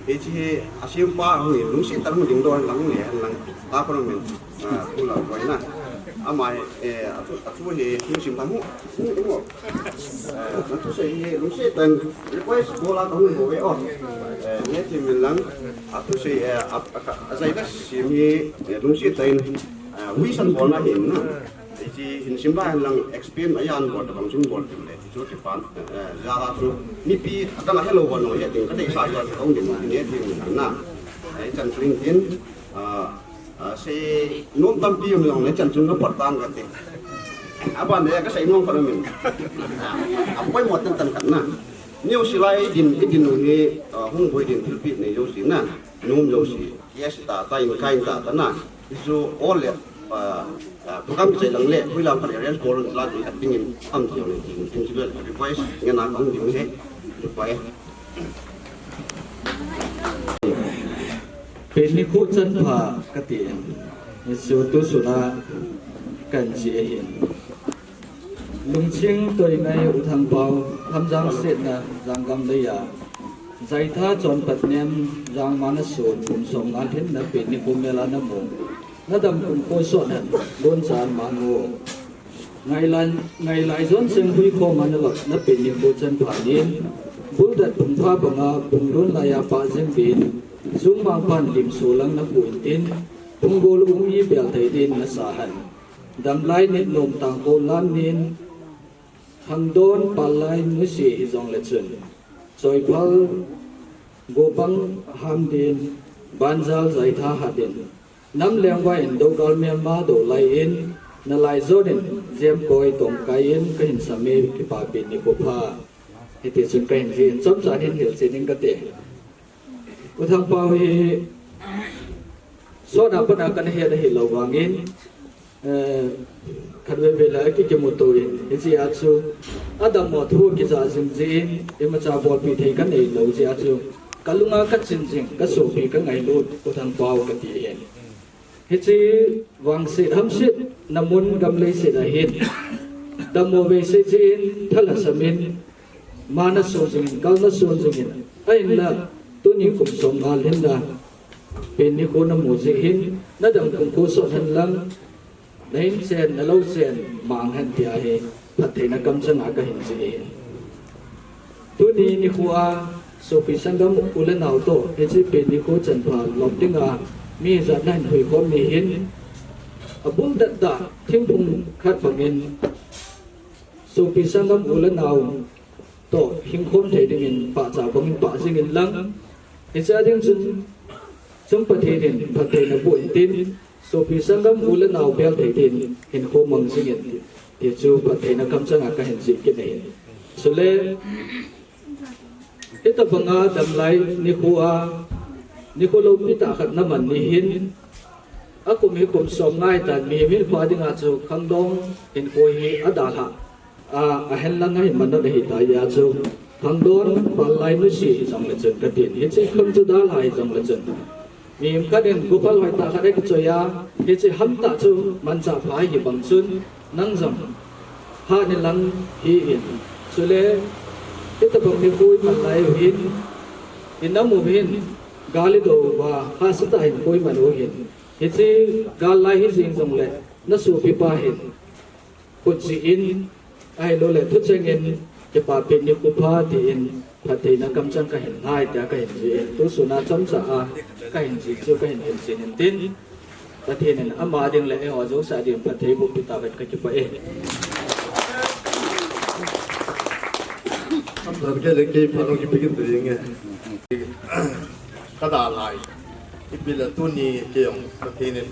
Hiche hi, a sim pa hung in, lungset tah hung ding doh hen lang, hung le hen lang. Ta ko min, ah, tu la koi na. Ama hi, eh, a thu, a thu hi, lungset tah hung, hung, hung. Eh, na thusei hi, lungset tah in, request bol a ka hung bol ve o. Eh, ne ti min lang, a thusei, eh, a, a, a zaila sim hi, eh, lungset tah in, ah, wish an bol na hin na. Hiche hin sim lai lang explain a jan bol tabang chun bol tin le chu kipan, eh, jala chu mipi adang a helou bol no ya tin ka dei sa ya ka ong din ni tin na. Ai chan chu in tin, ah, ah, sei nom tampi um jong le chan chun ka pat tang ka ti. Aban de ka sei nom ka min. Ah, a poi mo tan tan ka na. Niu silai din, i din u ni, ah, hung boi din thilpi nei jo si na. Nom jo si. Yes ta, ta in kain ta, ta na. Isu all le, ah, ah, program kichai lang le, puilam khat arrange bol la ding khat ding in, am ti le ding, ding ti le, request, ngen a kong ding he, request. Pen ni khu chan pha ka ti in, isu tu suna kan ji ahin. Lungching Toingai U Thangpau, Thamjang State na Janggam leiya, Jaitha Chonpatnem, Jangma na sun, kum som nga lhinna pet nikho mela namu. Nadam kum kho sot hen, don chan manu. Ngailai, ngailai jon seng hui kho mana lo, na pet nikho chan pha nin. Buldat pung pha banga, pung don laiya pa jing bin. Sung mang pan lim so lang na pu in tin. Pung gol um i bel thei din na sa hen. Damlai nit nom tang ko lam nin, Khangdon Pallai nusi hi jong le chun, Choiphal Gopang ham din, Banjal Jaitha ha din, Nam Lengvai in Dogal Myanmar do lai in, na lai jon in, Jem Koi Tongkai in, ka hin sami kipapi nikho pha. Hiti chun ka hin ji in, chomcha hin hilchen in ka ti. U Thangpau hi sot a pat a kana het ahi lou vangin, eh, khatvei vei la kikimuto in, hiche a chu adammo thu kija jing jin, imacha bolpi thei kanei lou jeh a chu kalunga kachin jing, kasopi kangailut U Thangpau kati ahi. Hiche vangset hamsetna mun gam leiset a hin, dammo vei sei jin, thalhasam in, ma na son jingin, kal na son jingin, ahinla, tuni kum som nga lhinna pet nikho namu jeh hin, nadam kum kho sot hen lang, na in chen, na lou chen, mang hen tia hi, phattheina kamchang a ka hin ji ahi. Tuni nikho a, Sopi Sangam u le nao toh, hiche pet nikho chanpha lop dinga, mi ijat nahin huikhom ni hin, abul dat da, thingphung khat bangin, Sopi Sangam u le nao toh, hingkhom thei dingin, pahcha bangin pah jingin lang, hiche a ding chun, chung Pathen in, phattheina boh in tin, Sopi Sangam u le nao bel thei din, hinkho mang jingin, ti chu phattheina kamchang a ka hin ji kit ahi. Chule, hitabanga damlai nikho a, nikho loupi tah khat naman ni hin, akum hi kum som ngai tan, mihem hinkho a dinga chu khangdong hinkho hi adalhah a, ahen lang ahin manot ahi ta jeh a chu, Khangdon Pallai nusi hi jong le chun ka tin. Hiche khang chu dalha hi jong le chun, mihem khat in gopal hoitah khat akichoi a, hiche hamtah chu manchah pha hi bang chun, nang jong hat ni lang hi in. Chule, hitabang nikho iman lai u hin, inam u hin, gal idou uva, hahsa tah in kho iman u hin, hiche gal lai hi jing jong le, na sopipa hin, khut jih in, ahilouleh thucheng in, kipapi nikho pha tin, phattheina kamchang ka hin ngai tia ka hin ji in, tusun a chomcha a ka hin ji chu ka hin hilchen in tin, Pathen in ama ding le eiho jouse a ding phatthei boh pi tauhen, ka kipah e. Chomcha kei le kei phat jong kipe kit ding e. Ka dalhah e. Ipi le tuni kei jong Pathen in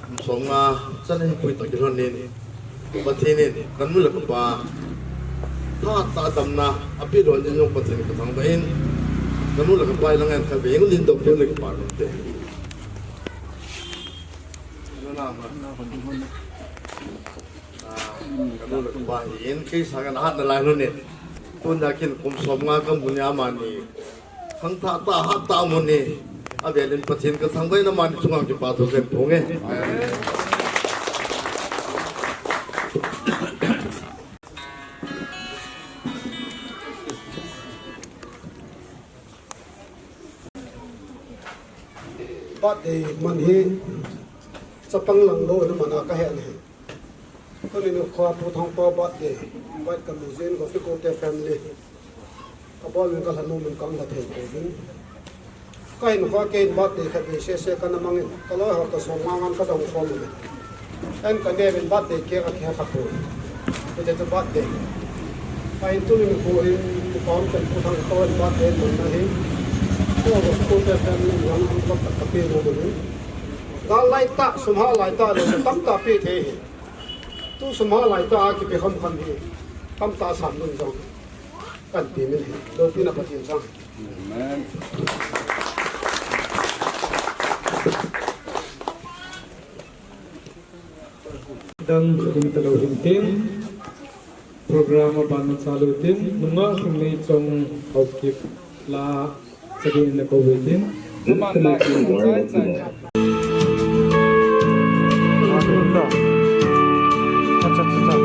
kum som nga chan hin pui toh kilhon in, Pathen in kanu le kapa hatah a damna apeh lhon in jong Pathen ka thangvah in, kanu le kapa ilang in khatvei jong nin dop lhon le kipah lhon te. Ah, kanu le kapa hi in kei sanga hat nalai lhon in, tun a kin kum som nga kamu ni amani khangthah tah, hat tah amun in, avel in Pathen ka thangvah in amani chunga kipathu kahin phong e. Birthday man hi chapang lang lou na man a ka he ahi. Tuni nikho a Pu Thangpau birthday invite ka mu jin, Gopi Kote family. Ka bol in ka lha nom in ka lha thei pouvin. Ka hinkho a kei in birthday khatvei sese kana mang in, ka loi ho toh som nga ngan ka dong khom in. Ahin ka neh in birthday cake a kihe kha poi. Hiti chu birthday. Ka hin tuni nikho in, Pu Thangpau in birthday man na hi. Ko Gopi Kote family in jong ka pe nom in. Gal lai tah, sum hat lai tah, le tamtah pe thei hi. Tu sum hat lai tah a kipe kham kham hi. Tamtah sam ding jong kahin pe min hi. Loupina Pathen chang. Amen. Dang khatvei talou hin tin. Program aban chalu tin, nungah Lhingleichong Haokip la chadin na ko ve tin. Aman la chai chai. Acha, acha, acha.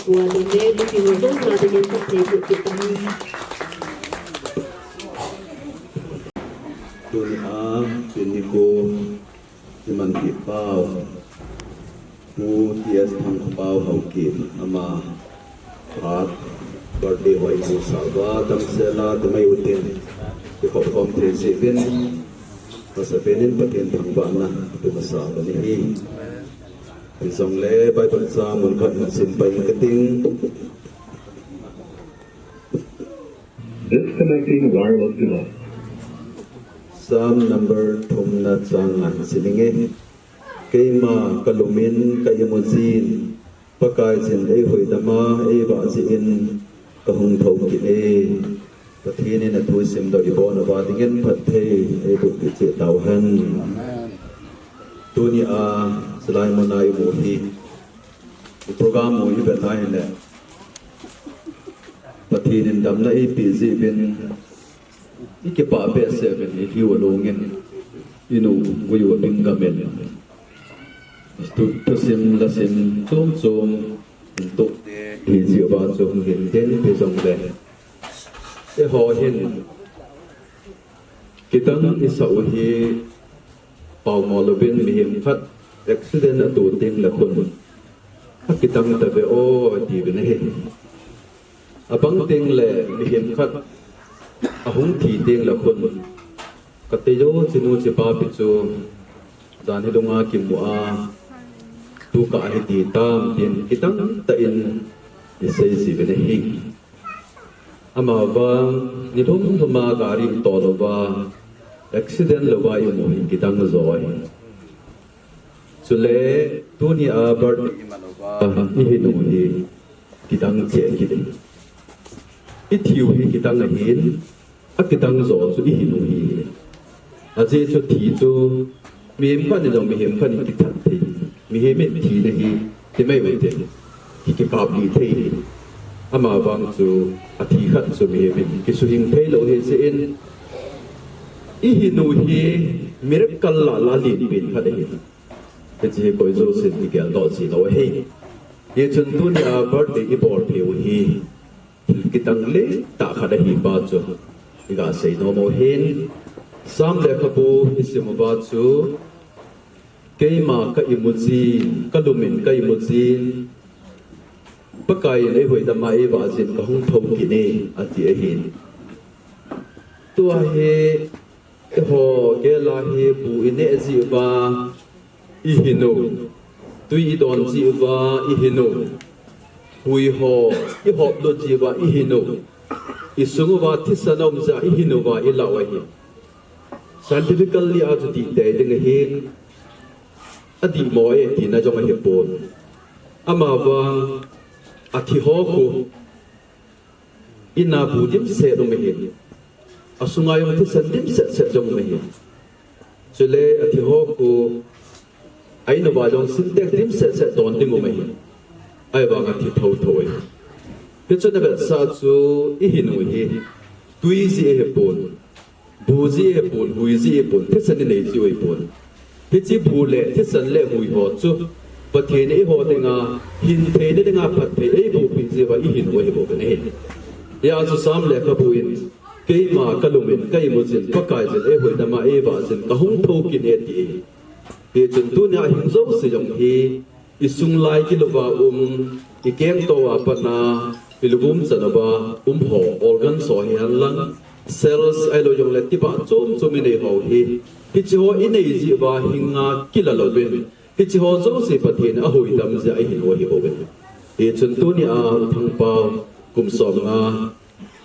Tua ding le, mipi ho jouse ding in phatthei boh kit tau. Tuni a, tuni ko, iman kipau. Pu T S Thangkhopau Haokip ama phat birthday ho ipuisah uva, damsel a damsel utin, ikhop khom thei jeh uvin, amasapen in Pathen thangvahna ipe masa uva ahi. Hijongle Bible chang mun khat hin sim pai inge kati. Disconnecting wireless device. Psalm number thumna chang nga hin sim inge. Keima kalum in ka imu jin, Pakaiyin eihuhdam a, eivah jeh in kahung thou kit e. Pathen in athu simdoh ibon uva dingin phatthei eiboh peh cheh tauhen. Tuni a, chulai mun a imu hi, program u ivet a ahile, Pathen in damna eipeh jeh uvin, ikipah behseh uvin, ilhiu along in, inu gui u abing gam in, thu, thusim lasim chom chom, intoh, hi jeh uva chu hung hin den pi jongle, eiho hin kidang isah u hi, paomo louvin mihem khat accident atoh teng le khun, akidang tave o, atiuvin ahi. Abang teng le mihem khat ahung thi teng le khun, katei o, chinu chipa pi chu jan hi lunga kimu a, tukah hi ti tam tin kidang tah in isei jiuvin ahi. Amavang, ni lhum lhum a gari tol uva, accident louva imu hi kidang jo ahi. Chule, tuni a birthday iman uva, ihinu hi kidang cheh kit e. Ithiu hi kidang ahin, akidang jo chu ihinu hi. Ajeh chu thi chu, mihem khat in jong mihem khat in kithat thei. Mihem in thina hi, ti mai ute. Ki, kikap lih thei hi. Amavang chu, athi khat chu mihem in kisuhing thei lou ahi jeh in, ihinu hi miracle lah lah lenpen khat ahi. Hiche hi koi jousen kigeldoh ji lou ahi. Hichun tuni a birthday ibol thei u hi, thil kidang lentah khat ahi pa chu iga sei nom u ahin. Psalm lekhabu isim uva chu, keima ka imu jin, kalum in ka imu jin, Pakaiyin eihuhdam a, eivah jeh in kahung thou kit e, ati ahin. Tua hi, eiho gel a hi bu ineh jeh uva ihinu, tui idon jeh uva ihinu, hui ho ihop lut jeh uva ihinu, isung uva thisan aum jeh a ihinu va ilah u ahi. Scientifically a chu dih tei ding ahin, adihmo e tina jong ahipon. Amavang, athi ho khu, in a bu dimset um ahin, asunga jong thisan dimset set jong um ahin. Chule athi ho khu, a in uva jong Sintex dimset set don ding um ahin. Ahivang athi thotho ahi. Hichun avetsah chu ihinu hi, tui jeh ahipon, bu jeh ahipon, hui jeh ahipon, thisan inei jeh ahipon. Hiche bu le thisan le hui ho chu Pathen in eiho dinga hin theina dinga phatthei eiboh peh jeh uva ihinu ahibou ahi. Hijeh a chu Psalm lekhabu in, keima kalum in ka imu jin, Pakaiyin eihuhdam a, eivah jeh in kahung thou kit e, ati ahi. Hichun tunia hing jouse jong hi, isung lai kilouva um, ikengto a pat a, iluvum chan uva um ho, organs ho hihen lang, cells ahilou jongle tibah chom chom inei ho hi, hiche ho inei jeh uva hinga kila louvin, hiche ho jouse Pathen in ahuhdam jeh a ihinu ahibou ahi. Hichun tunia Thangpao kum somnga,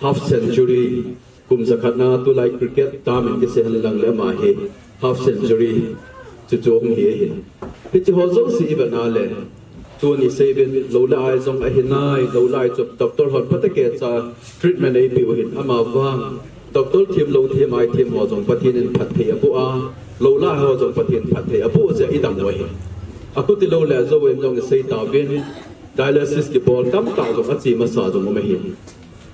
half century, kum jakhat na tulai cricket term in kisei henlang le ama hi half century chu chu hung hi ahin. Hiche ho jouse ivet na le, tuni seivin lou le ai jong ahi nai, lou le ai chu doctor hon phatecha treatment eipeh u ahin, amavang doctor them lou them ai them ho jong Pathen in phatthei aboh a, lou le ai ho jong Pathen phatthei aboh jeh a idam u ahi. Akhuti lou le jou em jong isei tauvin, dialysis kibol tamtah jong ache masa jong um ahin.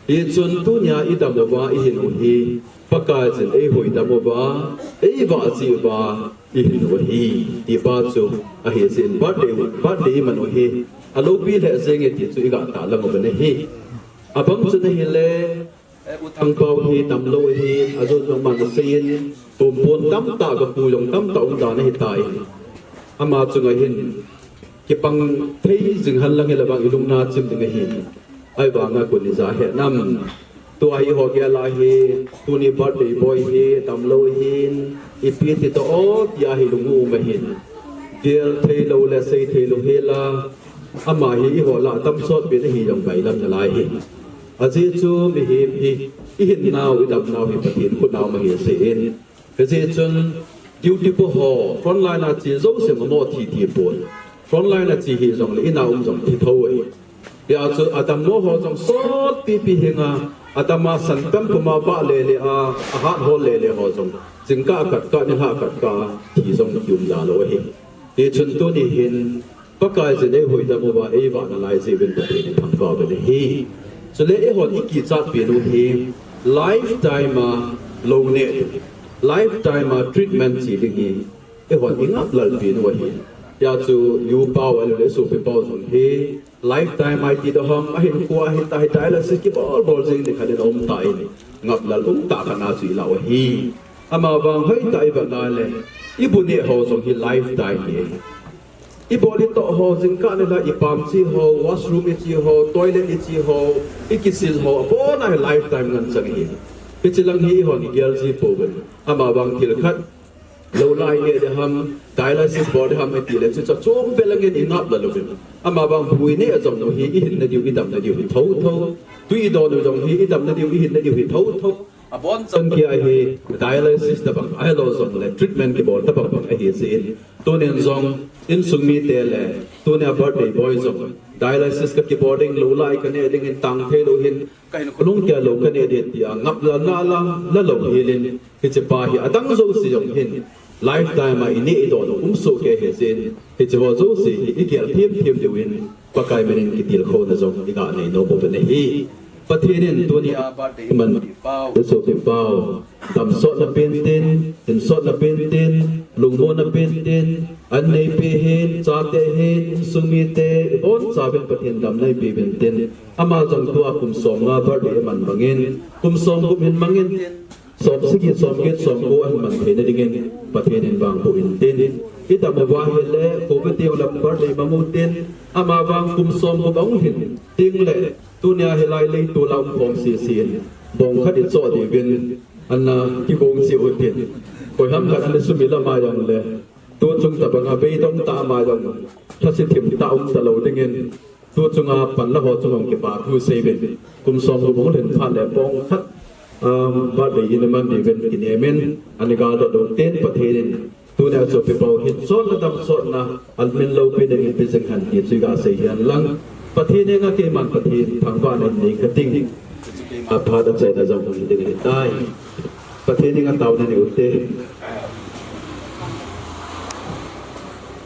Hichun tunia idam uva ihinu hi, Pakaiyin eihuhdam uva, eivah jeh uva ihinu ahi, ti pa chu ahi jeh in birthday, birthday iman u hi, Alopi lheh jenge ti chu iga tahlang uvin ahi. Abang chu ahile, eh, U Thangpao hi damlou ahin, ajon jong aman aseiyin, tumpon tamtah kapu jong tamtah um dan ahitan. Ama chunga hin, kipang thei jing henlang hileh vang ilungna chim ding ahi. Ahivanga koi in ija het nam. Tua hi ho gel a hi, tuni birthday boy hi, damlou ahin, ipi ti ta o, tia hi lung u um ahin. Gel theilou le sei theilou hela, ama hi eiho lah a damsot pen ahi jong bailam nalai hi. Ajeh chu mihem hi, ihinnau, idamnau hi Pathen khut a um ahi jeh in. Hijeh chun duty po ho, frontline a che jouse amaho thi thi pon. Frontline a che hih jongle in a um jong thi thou ahi. Hijeh chun adammo ho jong sotpipi henga, adama san pem puma bah lele a, ahat hol lele ho jong jingkah khat kah, nilhah khat kah thi jong kium jalou ahi. Hichun tuni hin Pakai jin eihuhdam uva, eivah nalai jeh uvin Pathen ithangvah uvin ahi. Chule eihon ikichat pen u hi lifetime a lou neh ding, lifetime a treatment che ding hi eihon ingap lel pen u ahi. Hijeh chun u pau ahilouleh sopi pau jong hi lifetime a iti doh ham, ahinkhoa hita hita dialysis kibol bol jing ding khat in aum tan, ngap lel umtah khat na chu ilah u ahi. Amavang hoitah a ivet na le, ibu neh ho jong hi lifetime ahi. Ibol itoh ho jingkah nilhah, ipam che ho, washroom iche ho, toilet iche ho, ikisil ho, abon a hi lifetime ngen chang ahi. Hiche lang hi eihon igel ji pouvin. Amavang thil khat lou lah a ineh ding ham, dialysis bol ding ham itile, chuche chom beh langin ingap lel uvin. Amavang bu ineh jong u hi ihinna diu, idamna diu hi thotho. Tui idon u jong hi idamna diu, ihinna diu hi thotho. Abon chang kia hi dialysis tabang ahilou jongle treatment kibol tabang bang ahi jeh in. Tunin jong insung mite le, tunia birthday boy jong dialysis kakibol ding, lou lah a kaneh ding in, tang theilou hin kahinkho lungkei lou kaneh ding tia ngap lel na lang, la lou hel in, hiche pa hi adang jouse jong hin lifetime a ineh idon u um soh kei ahi jeh in, hiche ho jouse hi igel them them diuvin, Pakai min in kitilkhouna jong iga nei nom uvin ahi. Pathen in tunia birthday iman pipau, isopi pau, damsotna pen tin, hinsotna pen tin, lungmonna pen tin, an neipe hin, chate hin, insung mite, ibonchauvin Pathen damna eipe uvin tin, ama jong tua kum somnga birthday iman bangin, kum somgup hin mangin tin, somsagi, somget, somko ahin man theina dingin Pathen in vangboh in tin. Idam uva ahile, Covid teng le birthday mang u tin, amavang kum somgup ahung lhin teng le, tunia hilai leitol a umkhom sese in, bong khat ichoh diuvin, ana kigong cheh u tin. Koiham khat ana sumil ama jongle, tuchung tabanga beidong tah ama jong, lhasethem tah um talou dingin, tuchunga panla ho chunga kipa thu sei uvin. Kum somgup ahung lhin phat le bong khat, um, birthday in aman diuvin kinem in, ana galdoh diu tin, Pathen in tunia sopi pau hinsotna damsotna amin loupi dingin pe jing hen ti chu iga sei hen lang. Pathen henga keiman Pathen thangvahna nei kating. Aphat achaina jong hung hi ding ahitai. Pathen henga taona nei ute.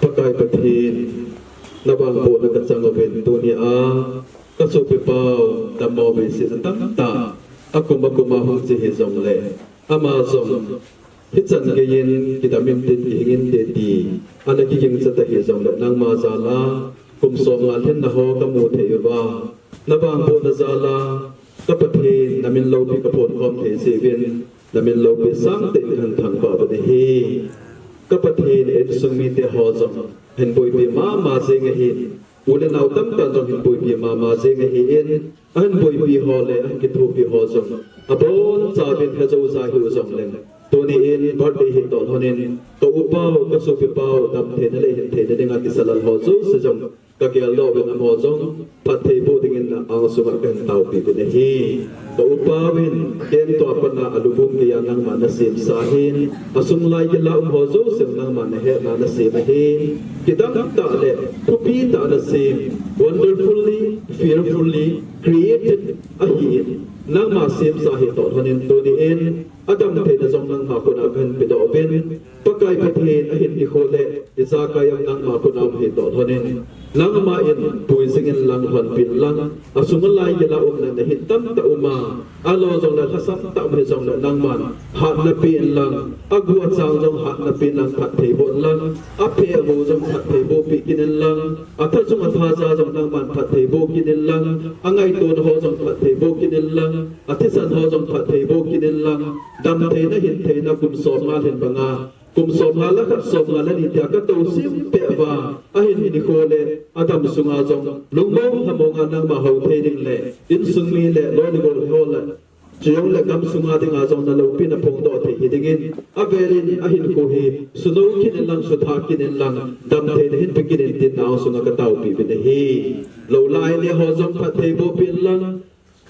Pakai Pathen, navangbohna kachang uvin tunia kasopi pau dammo veise tamtah, akum akum a hung che hijongle, ama jong hichan geiyin kidam inte, kihing inte ti ana kiging chat ahi jongle, nangma jal a kum somnga lhinna ho kamu thei uva, navangbohna jal a ka Pathen, namin loupi kaphonkhom thei jeh uvin, namin loupi sangtah in kahin thangvah uvin ahi. Ka Pathen, insung mite ho jong ahin boipi mama jeng ahin, u le nao tamtah jong ahin boipi mama jeng ahin, ahin boipi ho le ahin kithopi ho jong abonchauvin lhajou ja hiu jongleng, tuni in birthday hi toh lhon in, ka u pau, kasopi pau damtheina le hintheina dinga kisa lal ho jouse jong kageldoh uvin, amaho jong phatthei boh dingin na angsunga kahin taopi uvin ahi. Ka u pau in, ken tua pat a alubum geiya nangman nasemsa ahin, asung lai gil a um ho jouse nangman nahetna nasem ahin, kidang tah le thupi tah a nasem, wonderfully, fearfully created ahin, nangma semsa hi toh lhon in tuni in, adamtheina jong nangma khut a kahin pedoh uvin, Pakai Pathen, ahin ikho le ijakai jong nangma khut a um hi toh lhon in, nangma in pui jing in lang, lhonpin lang, asung alai gil a umna nahin tamtah um a, ahilou jongle lhasam tah um hijongle nangman hatna pen lang, agu achang jong hatna pen lang, phatthei boh lang, aphe amu jong phatthei bohpi kit in lang, atha jong athaja jong nangman phattheiboh kit in lang, angaitona ho jong phattheiboh kit in lang, athisan ho jong phattheiboh kit in lang, damtheina hintheina kum somnga lhin banga, kum somnga le khat somnga le ni tia katou simpeh uva, ahin nikho le adam sunga jong lungmong lhamonga nangma hou thei ding le insung mi le loi le gol ho le Chujongle gam sunga dinga jong naloupina phongdoh thei hidingin, avelin ahinkho hi sunou kit in lang, sutha kit in lang, damtheina hinpe kit in tin nang sunga kataopeh uvin ahi. Lou lai neh ho jong phattheiboh peh in lang,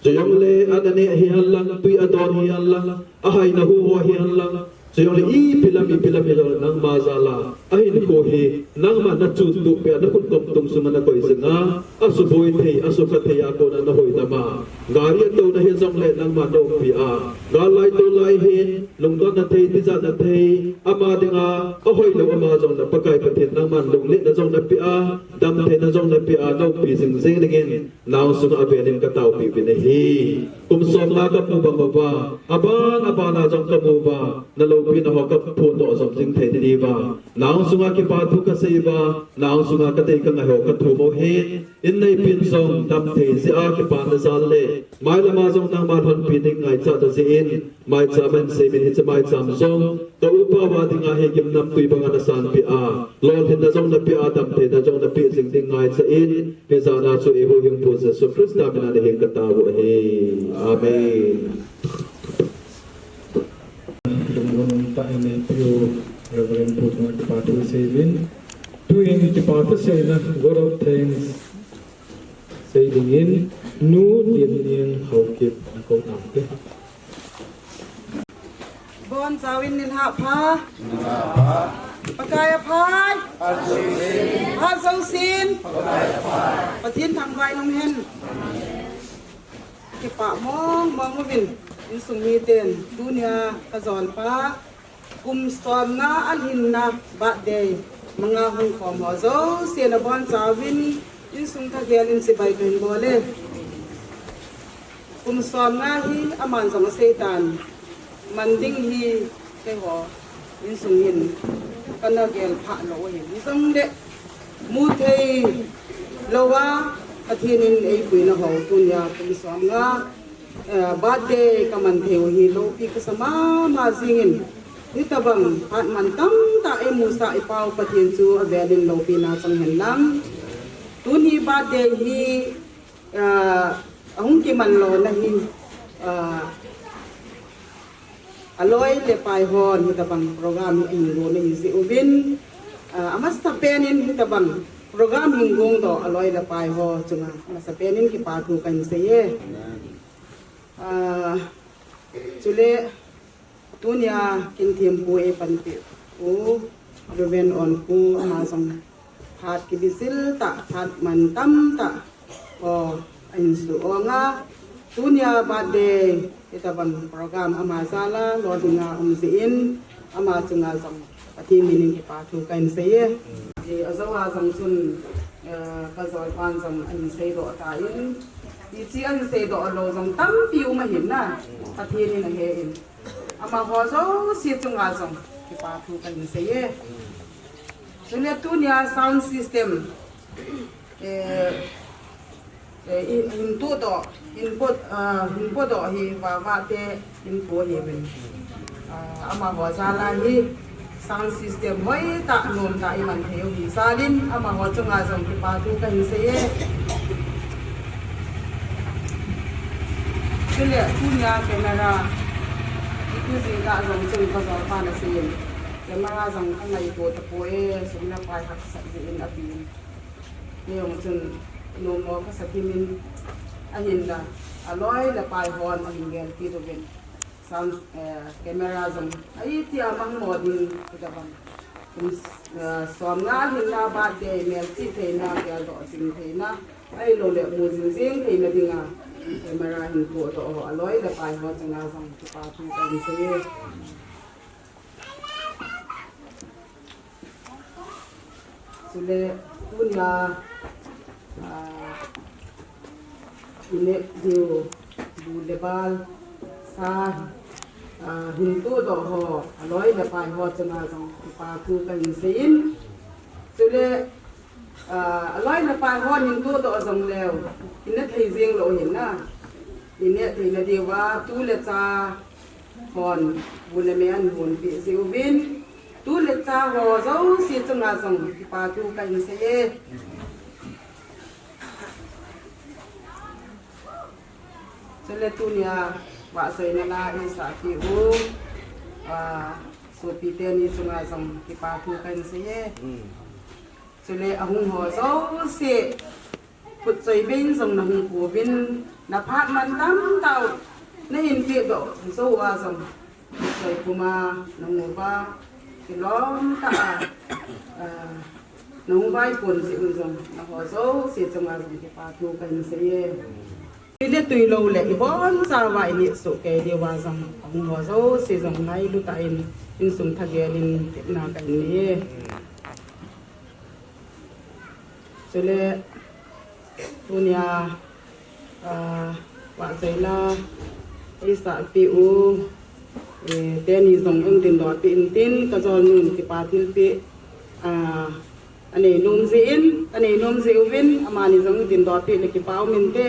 chujongle an aneh hihen lang, tui adon hihen lang, ahaina hu ho hihen lang, chujongle ipi lam ipi lam hijongle nangma jal a ahinkho hi nangma nachuh tup peh a, nakhut kom tung sunga nakoi jinga, asuboi thei, asukha thei a kona nahoi nama. Gari atouna hijongle nangma naumpi a, gal lai tou lai hin, lungdonna thei, tijatna thei, ama dinga ahoilou ama jong na Pakai Pathen nangman lungletna jong napeh a, damtheina jong napeh a, naumpi jingjing dingin nang sunga avelin kataopeh uvin ahi. Kum somnga kamu bang uva, aban aban a jong kamu uva, naloupina ho kaphondoh jom jing thei ding uva, nang sunga kipathu kasei uva, nang sunga kadei kangai ho kathum u ahin, in neipin jong damthei jeh a kipana jal le, mailama jong nangma lhonpi ding ngaichat jeh in, maicham ahin seimin hiche maicham jong ka upa uva dinga hi gimnamtui banga nasanpeh a, lolhinna jong napeh a, damtheina jong napeh jing ding ngaichat in, hijat a chu eihuhhingpu Jesu Christa mina nahin katao u ahi. Amen. Lungmon umtah in eipeu Reverend Pu chunga kipathu seiuvin. Tuin kipathu seina vote of thanks sei dingin Nu Diemniang Haokip nakou taute. Bonchauvin nilhah pha. Pakai aphai. Phat jousen Pathen thangvah in umhen. Kipah mong mong uvin insung miten tunia kajolpa kum somnga alhinna birthday manga hung khom ho jouse nabonchauvin insung thagel in chibai kahin bol e. Kum somnga hi aman jong aseitan, man ding hi keiho insung hin kana gel phah lou ahi. Hijongle muthei louva Pathen in eipuina ho tunia kum somnga, eh, birthday kaman thei u hi loupi kasa mama jingin. Hitobang phat mantam tah eimusah ipau Pathen chu avelin loupina chang hen lang. Tuni birthday hi, ah, ahung kiman lona hi, ah, aloi le pai hon hitobang program hi ahin gong ahi jeh uvin, ah, amasapen in hitobang program hin gongdoh aloi le pai ho chunga amasapen in kipathu kahin sei e. Ah, chule tunia kinthempu eipanpi u Reverend Onkhu ama jong phat kibisil tah, phat mantam tah ho ahin suh onga, tunia birthday hitobang program ama jal a lolhinga um jeh in ama chunga jong Pathen minin kipathu kahin sei e. Ajou a jong chun, eh, kajolpan jong ahin seidoh tan, hiche ahin seidoh lou jong tampi um ahin na, Pathen in ahen. Amaho jouse chunga jong kipathu kahin sei e. Chule tunia sound system, eh, eh, hin, hin tudoh, hin pot, ah, hin potdoh hi Vava te hin po ahiuvin. Ah, amaho jal a hi sound system hoitah nomtah iman thei u hi jal in amaho chunga jong kipathu kahin sei e. Chule tunia camera itu jing tah jong chun kajolpan asei in. Camera jong kangaito tapoi, sum le pai haksat jeh in apen. Kei jong chun nommo kasa thim in ahinla aloi le pai hon ahin gelpeh uvin. Sound, eh, camera jong ahi tia mangmo ding kitobang. Kum, eh, somnga lhinna birthday melchih theina, geldoh jing theina, ahilouleh mu jingjing theina dinga camera hin potdoh ho aloi le pai ho chunga jong kipathu kahin sei e. Chule tunia, ah, ineh diu bu le bal sa, ah, hin tudoh ho aloi le pai ho chunga jong kipathu kahin sei in. Chule Ah, aloi le pai hon hin todoh jong leu, hin ne thei jeng lou hin na. Hin ne thei na diuva tu le cha hon bu le me an hon pe jiuvin, tu le cha ho jouse chunga jong kipa thu kahin sei e. Chule tunia vahchoina la eisah peh u, ah, sopi teni chunga jong kipa thu kahin sei e. Chule ahung ho jouse, khutchoi beiyin jong nahung pouvin, naphat man tamtah u nahin pehdoh jou a jong, khutchoi puma nahung uva, kilom tah a, ah, nahung vaipon jeh un jong, naho jouse chunga jong kipa thu kahin sei e. Tui le tui lou le, ibon chauva ineh soh kei diuva jong, ahung ho jouse jong ngailu tah in, insung thagel in tepna kahin nei e. Chule, tunia, ah, vahchoina eisah peh u, eh, teni jong eidindoh peh in tin, kajolnun kipa thilpeh, ah, anei nom jeh in, anei nom jeh uvin, amani jong eidindoh peh le kipa um inte.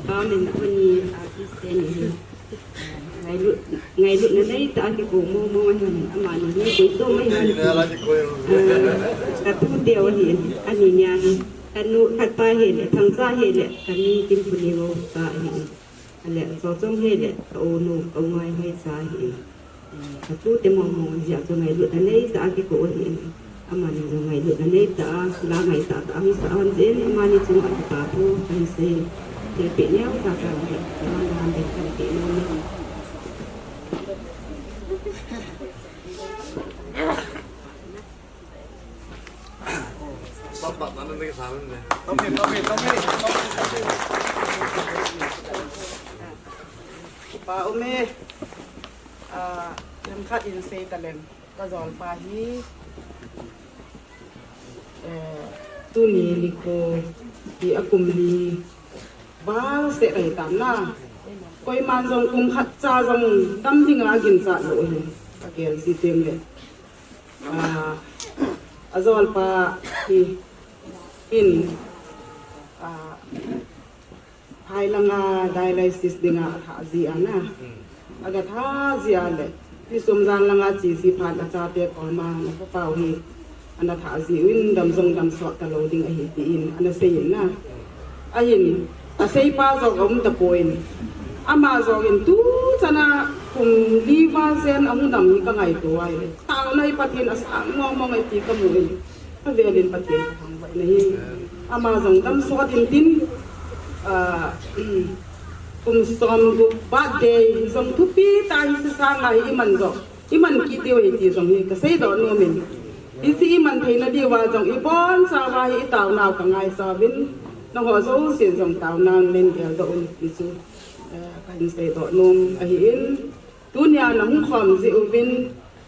Amin. Tuni artist teni hi ngailutna neitah a kikou mong mong ahin, amani hi koi toh mai hon. Ah, katu teu ahin, ani nia hi, kanu khat pa hile, Thangcha hile, kani Kimpuneo cha ahin. Ale, Chochong hile, ka u nu, ka u Ngaihoi cha ahin. Katu te mong mong jeh a chu ngailutna neitah a kikou ahin. Amani jong ngailutna neitah a, la ngaitah tah a hung sah hon jeh in, amani chunga kipa thu kahin sei. Thilpeh neo chacha hi, chawan dan ding kahin peh nom e. Kipa um e. Ah, themkhat in sei taleng. Kajolpa hi, eh, tuni nikho hi akum li val seh ahitan na. Koiman jong kum khat cha jong dam dinga aginchat lou ahi. Kagel ji teng le. Ah, ajolpa hi, hin, ah, Phai langa dialysis dinga athah ji ana. Agatha ji a le, Pisum jan langa che ji phat achate koma, na papa u hi ana thah ji uvin, dam jong dam sot talou ding ahi tin ana sei in na. Ahin, aseipa jong aum tapoi. Ama jong in tu chana kum li val jen ahung dam hi kangaito ahi. Taona hi Pathen asang mong mong ahi ti kamu in. Avel in Pathen kathangvah in ahi. Ama jong dam sot in tin, ah, kum som gup birthday jong thupi tah a hi sanga hi iman jong, iman kit diu ahi ti jong hi kaseidoh nom in. Hiche iman theina diuva jong ibonchauva hi itaonau kangaichat uvin, nangho jousen jong taonau nen geldoh un ti chu, eh, kahin seidoh nom ahin. Tunia nahung khom jeh uvin,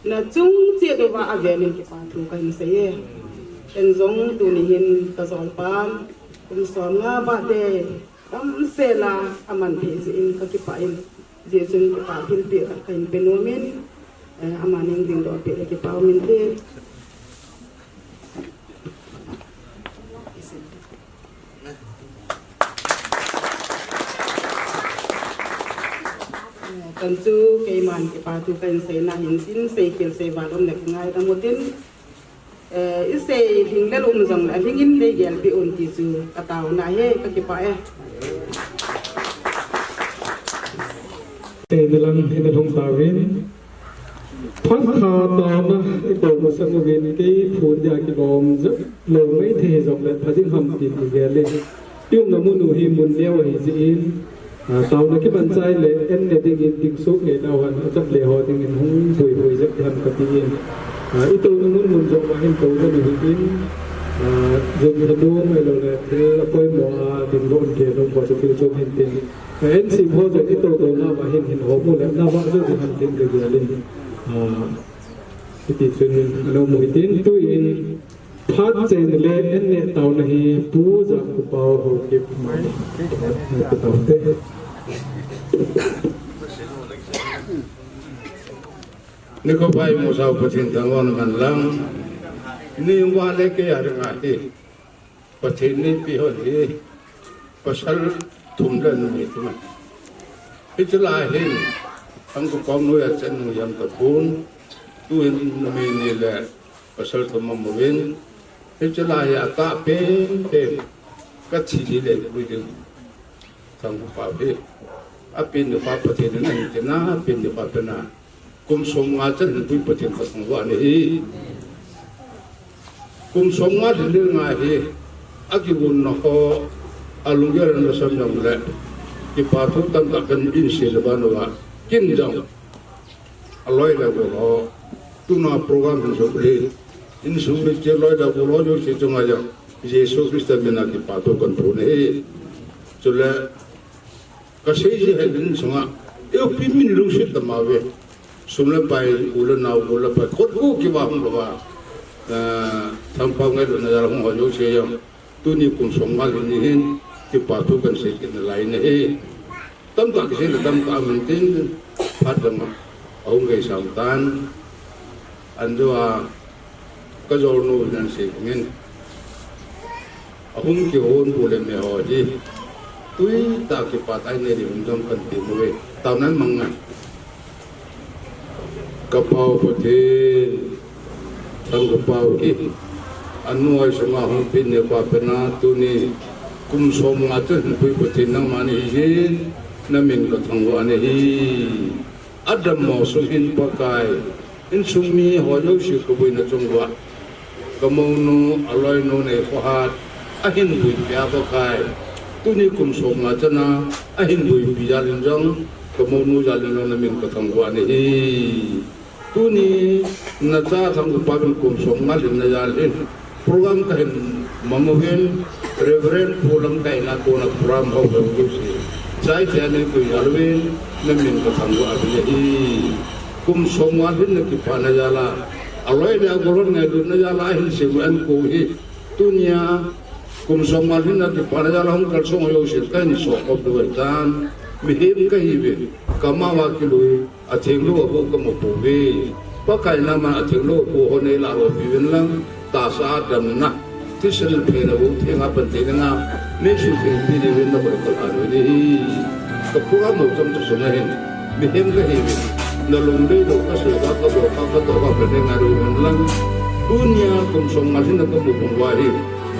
nachung cheh uva avel in kipa thu kahin sei e. Ken jong tuni hin kajolpan kum som nga birthday damsel a aman thei jeh in kakipah in, hijeh chun kipa thilpeh khat kahin pe nom in, eh, amani dingdoh peh le kipa um inte. Chan chu keiman kipa thu kahin seina hin tin, seikhel seival um le kingaidam utin. Eh, isei lhinglel um jongle, alhing in neigelpeh un ti chu kataona ahi, kakipah e. Seina lang hin alhung tauvin. Phat khat taona itou masang uvin, kei phun dia kilom jep lou maithei jongle pha ding ham tin igel in. Iumna mun u hi mun neo ahi jeh in, ah, taona kiman chai le, an ne dingin ding soh ngei nau hen, achatle ho dingin hung buibui jep ding hen kati in. Ah, itouna mun mun jong ma hin tou jep u hitin, ah, jong thanom ahilou le, thil apoimo a, ding lom thei lom ho chu thil chom hin tin. Ka en sim ho jong itouna ma hin hin hom u le, na va jong hin tin ka gel in. Ah, hiti chun, alo mu hitin, tuin, phat chen le, an ne taona hi, Pu Jangkupao Haokip mai. Ka taute. Nikho pha imusah u Pathen thangvahna man lang. Ni vale kei a dinga hi Pathen in eipeh hon hi pasal thum le numei thum ahi. Hiche lai hin, Thangkhopao noiya chan nung jam tapon, tuhin numei ni le pasal thum aum uvin, hiche lai hi atah penpen, kathi ni le pui ding Thangkhopao hi, apen nikho Pathen in ahin tina, apen nikho pen a kum som nga chan hinpui Pathen kathangvah in ahi. Kum som nga lhin ding ahi, akivonna ho, alunggel in asam jongle, kipa thu tamtah kahin sei le ban uva, ken jong aloi le agol ho, tuna program hin sop le, insung mite loi le agol ho jouse chunga jong Jesu Christa min a kipa thu kahin thum ahi. Chule kasei ji hi insung a, eipi min lungset tama uve. Sum le pai, u le nao, u le pai, khut u kiva hung louva, ah, Thangkhopao ngailutna jal a hung ho jouse jong, tuni kum som nga lhin ni hin kipa thu kahin sei kit nalai in ahi. Tamtah kisei le tamtah aum in tin, phat dang a ahung geisang tan, anjo a kajolnu in ahin sei uvin, ahung kihon bu le me ho hi tuitah a kipa tah a nei diuvin jong kahin tem uve. Taona in mang ngan. Ka Pau Pathen, Thangkhopao hi anoi sunga hung pen nikho pen a tuni kum som nga chan hinpui Pathen nangma nahi jeh in, namin kathangvah in ahi. Adammo sung hin Pakai, insung mi ho jouse kaboina chung uva, kamounu, aloinu, nei khohat, ahin buipi a Pakai, tuni kum som nga chan a ahin buipi jal in jong, kamounu jal in jong namin kathangvah in ahi. Tuni nacha Thangkhopao in kum som nga lhinna jal hin program kahin mang uvin, Reverend Pu Lamkai in a kona program ho jouse chai thei a neipui jal uvin, namin kathangvah uvin ahi. Kum som nga lhinna kipana jal a, aloi le agol hon ngailutna jal a ahin sem u ankong hi, tunia kum som nga lhinna kipana jal a hung kalsong ho jouse kahin sohkhom diu ahitan, mihem kahiuvin, kama uva kilui atheng lou abu kamu pouve. Pakai, nangman atheng lou abu ho neilah lou piuvin lang, tahsa a damna, thisan phenna bu theng a pan thei dinga neisuhtheng pi diuvin nakoma kalhan uvin ahi. Ka program ho chomcha sunga hin, mihem kahiuvin, nalungdei lou kasei uva, kabol uva, katoh uva, kanei ngai diuvin lang, tunia kum som nga lhinna kamu bang uva hi,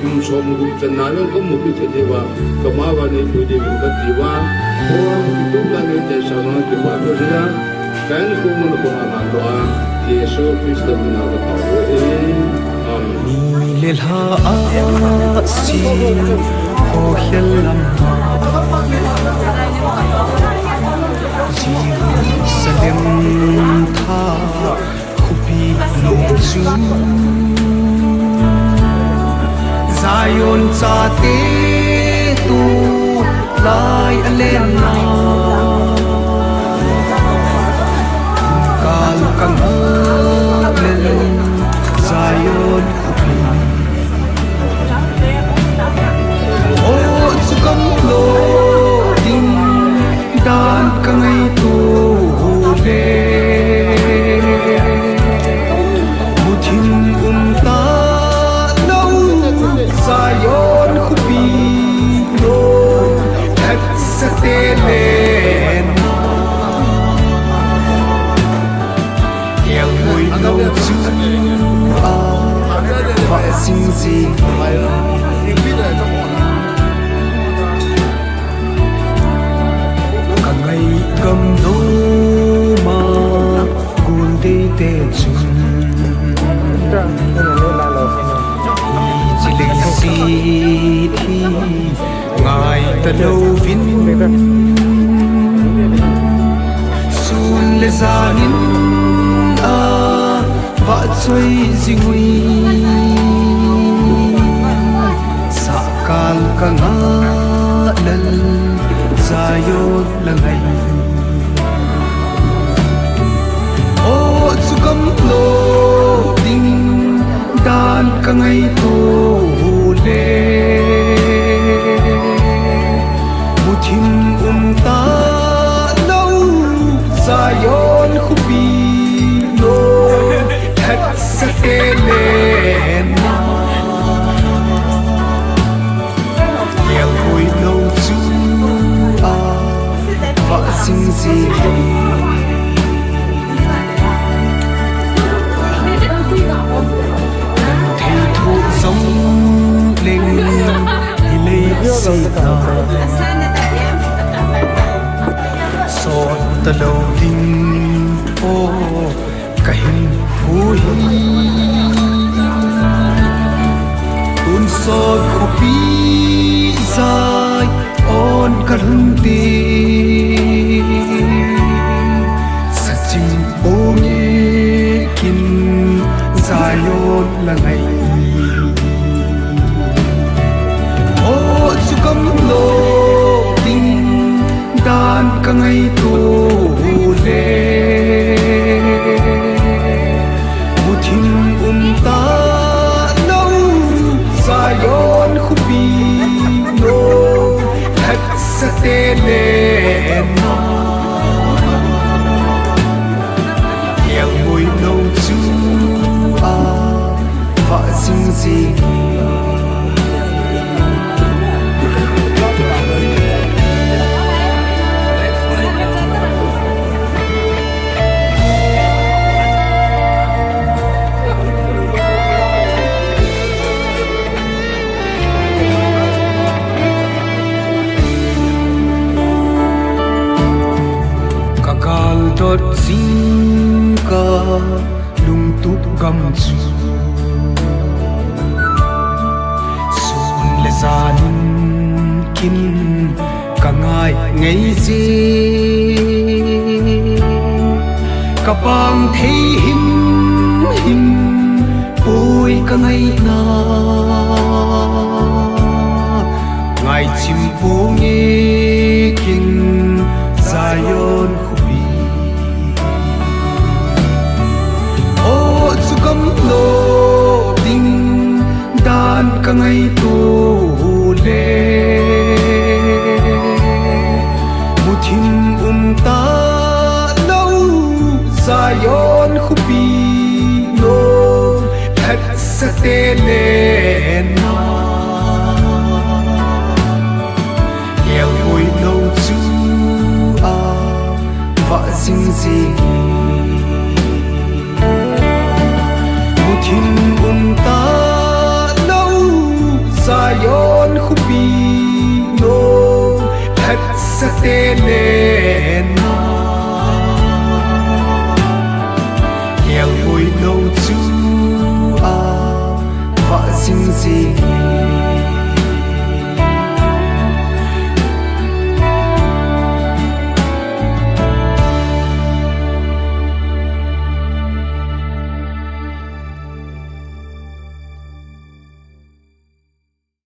kum som gup channa jong kamu kit thei diuva, kama uva neipui diuvin kati uva, program kitu ka neitehsah uva kipa thu seiya, ka ankong nakoma lhandoh a, Jesu Christa min a katao uve. Amen. Ni le lha a sin ho khel lam a, Jerusalem tha khopi nom chu, Zion chate tulai alen na, kal kang lel Zion khopi. O chu kam lo ding dan ka ngaito le, muthim um talou Zion khopi nom, phatsate le na, kelngoi lou chu a vah jing jing. Ka ngai gam nom a gul dei te chun, hiche leiset hi ngai talou vin, sun le jan in a vahchoi jing uvin, sahkal ka ngah lal Zion la ngai. O chu kam lo ding dan ka ngaito le, muthim um talou Zion khopi lo Sing sing. Thei thu zong leng hi lei sita. Sot ta lo ding o ka hin hu hi. Tun sot khopi zai on ka lhun ti. Sachim ponge kin zai on la ngai. O chu kam lo ding dan ka ngaito le. Muthim um ta lo Zion khopi no. Phatsate le na. Yelmoi no chu a va sing sing. Ka kal dot sing ka lungtup gam chu sun le jan in kin ka ngai ngai je. Ka pang thei him him poi ka ngaina. Ngai chim ponge kin Zion khopi. O chu kam lo ding dan ka ngaito le. Muthim um ta lo Zion khopi no. Phatsate le na. Yelmoi no chu a va sing sing. Muthim um ta lo Zion khopi no. Phatsate le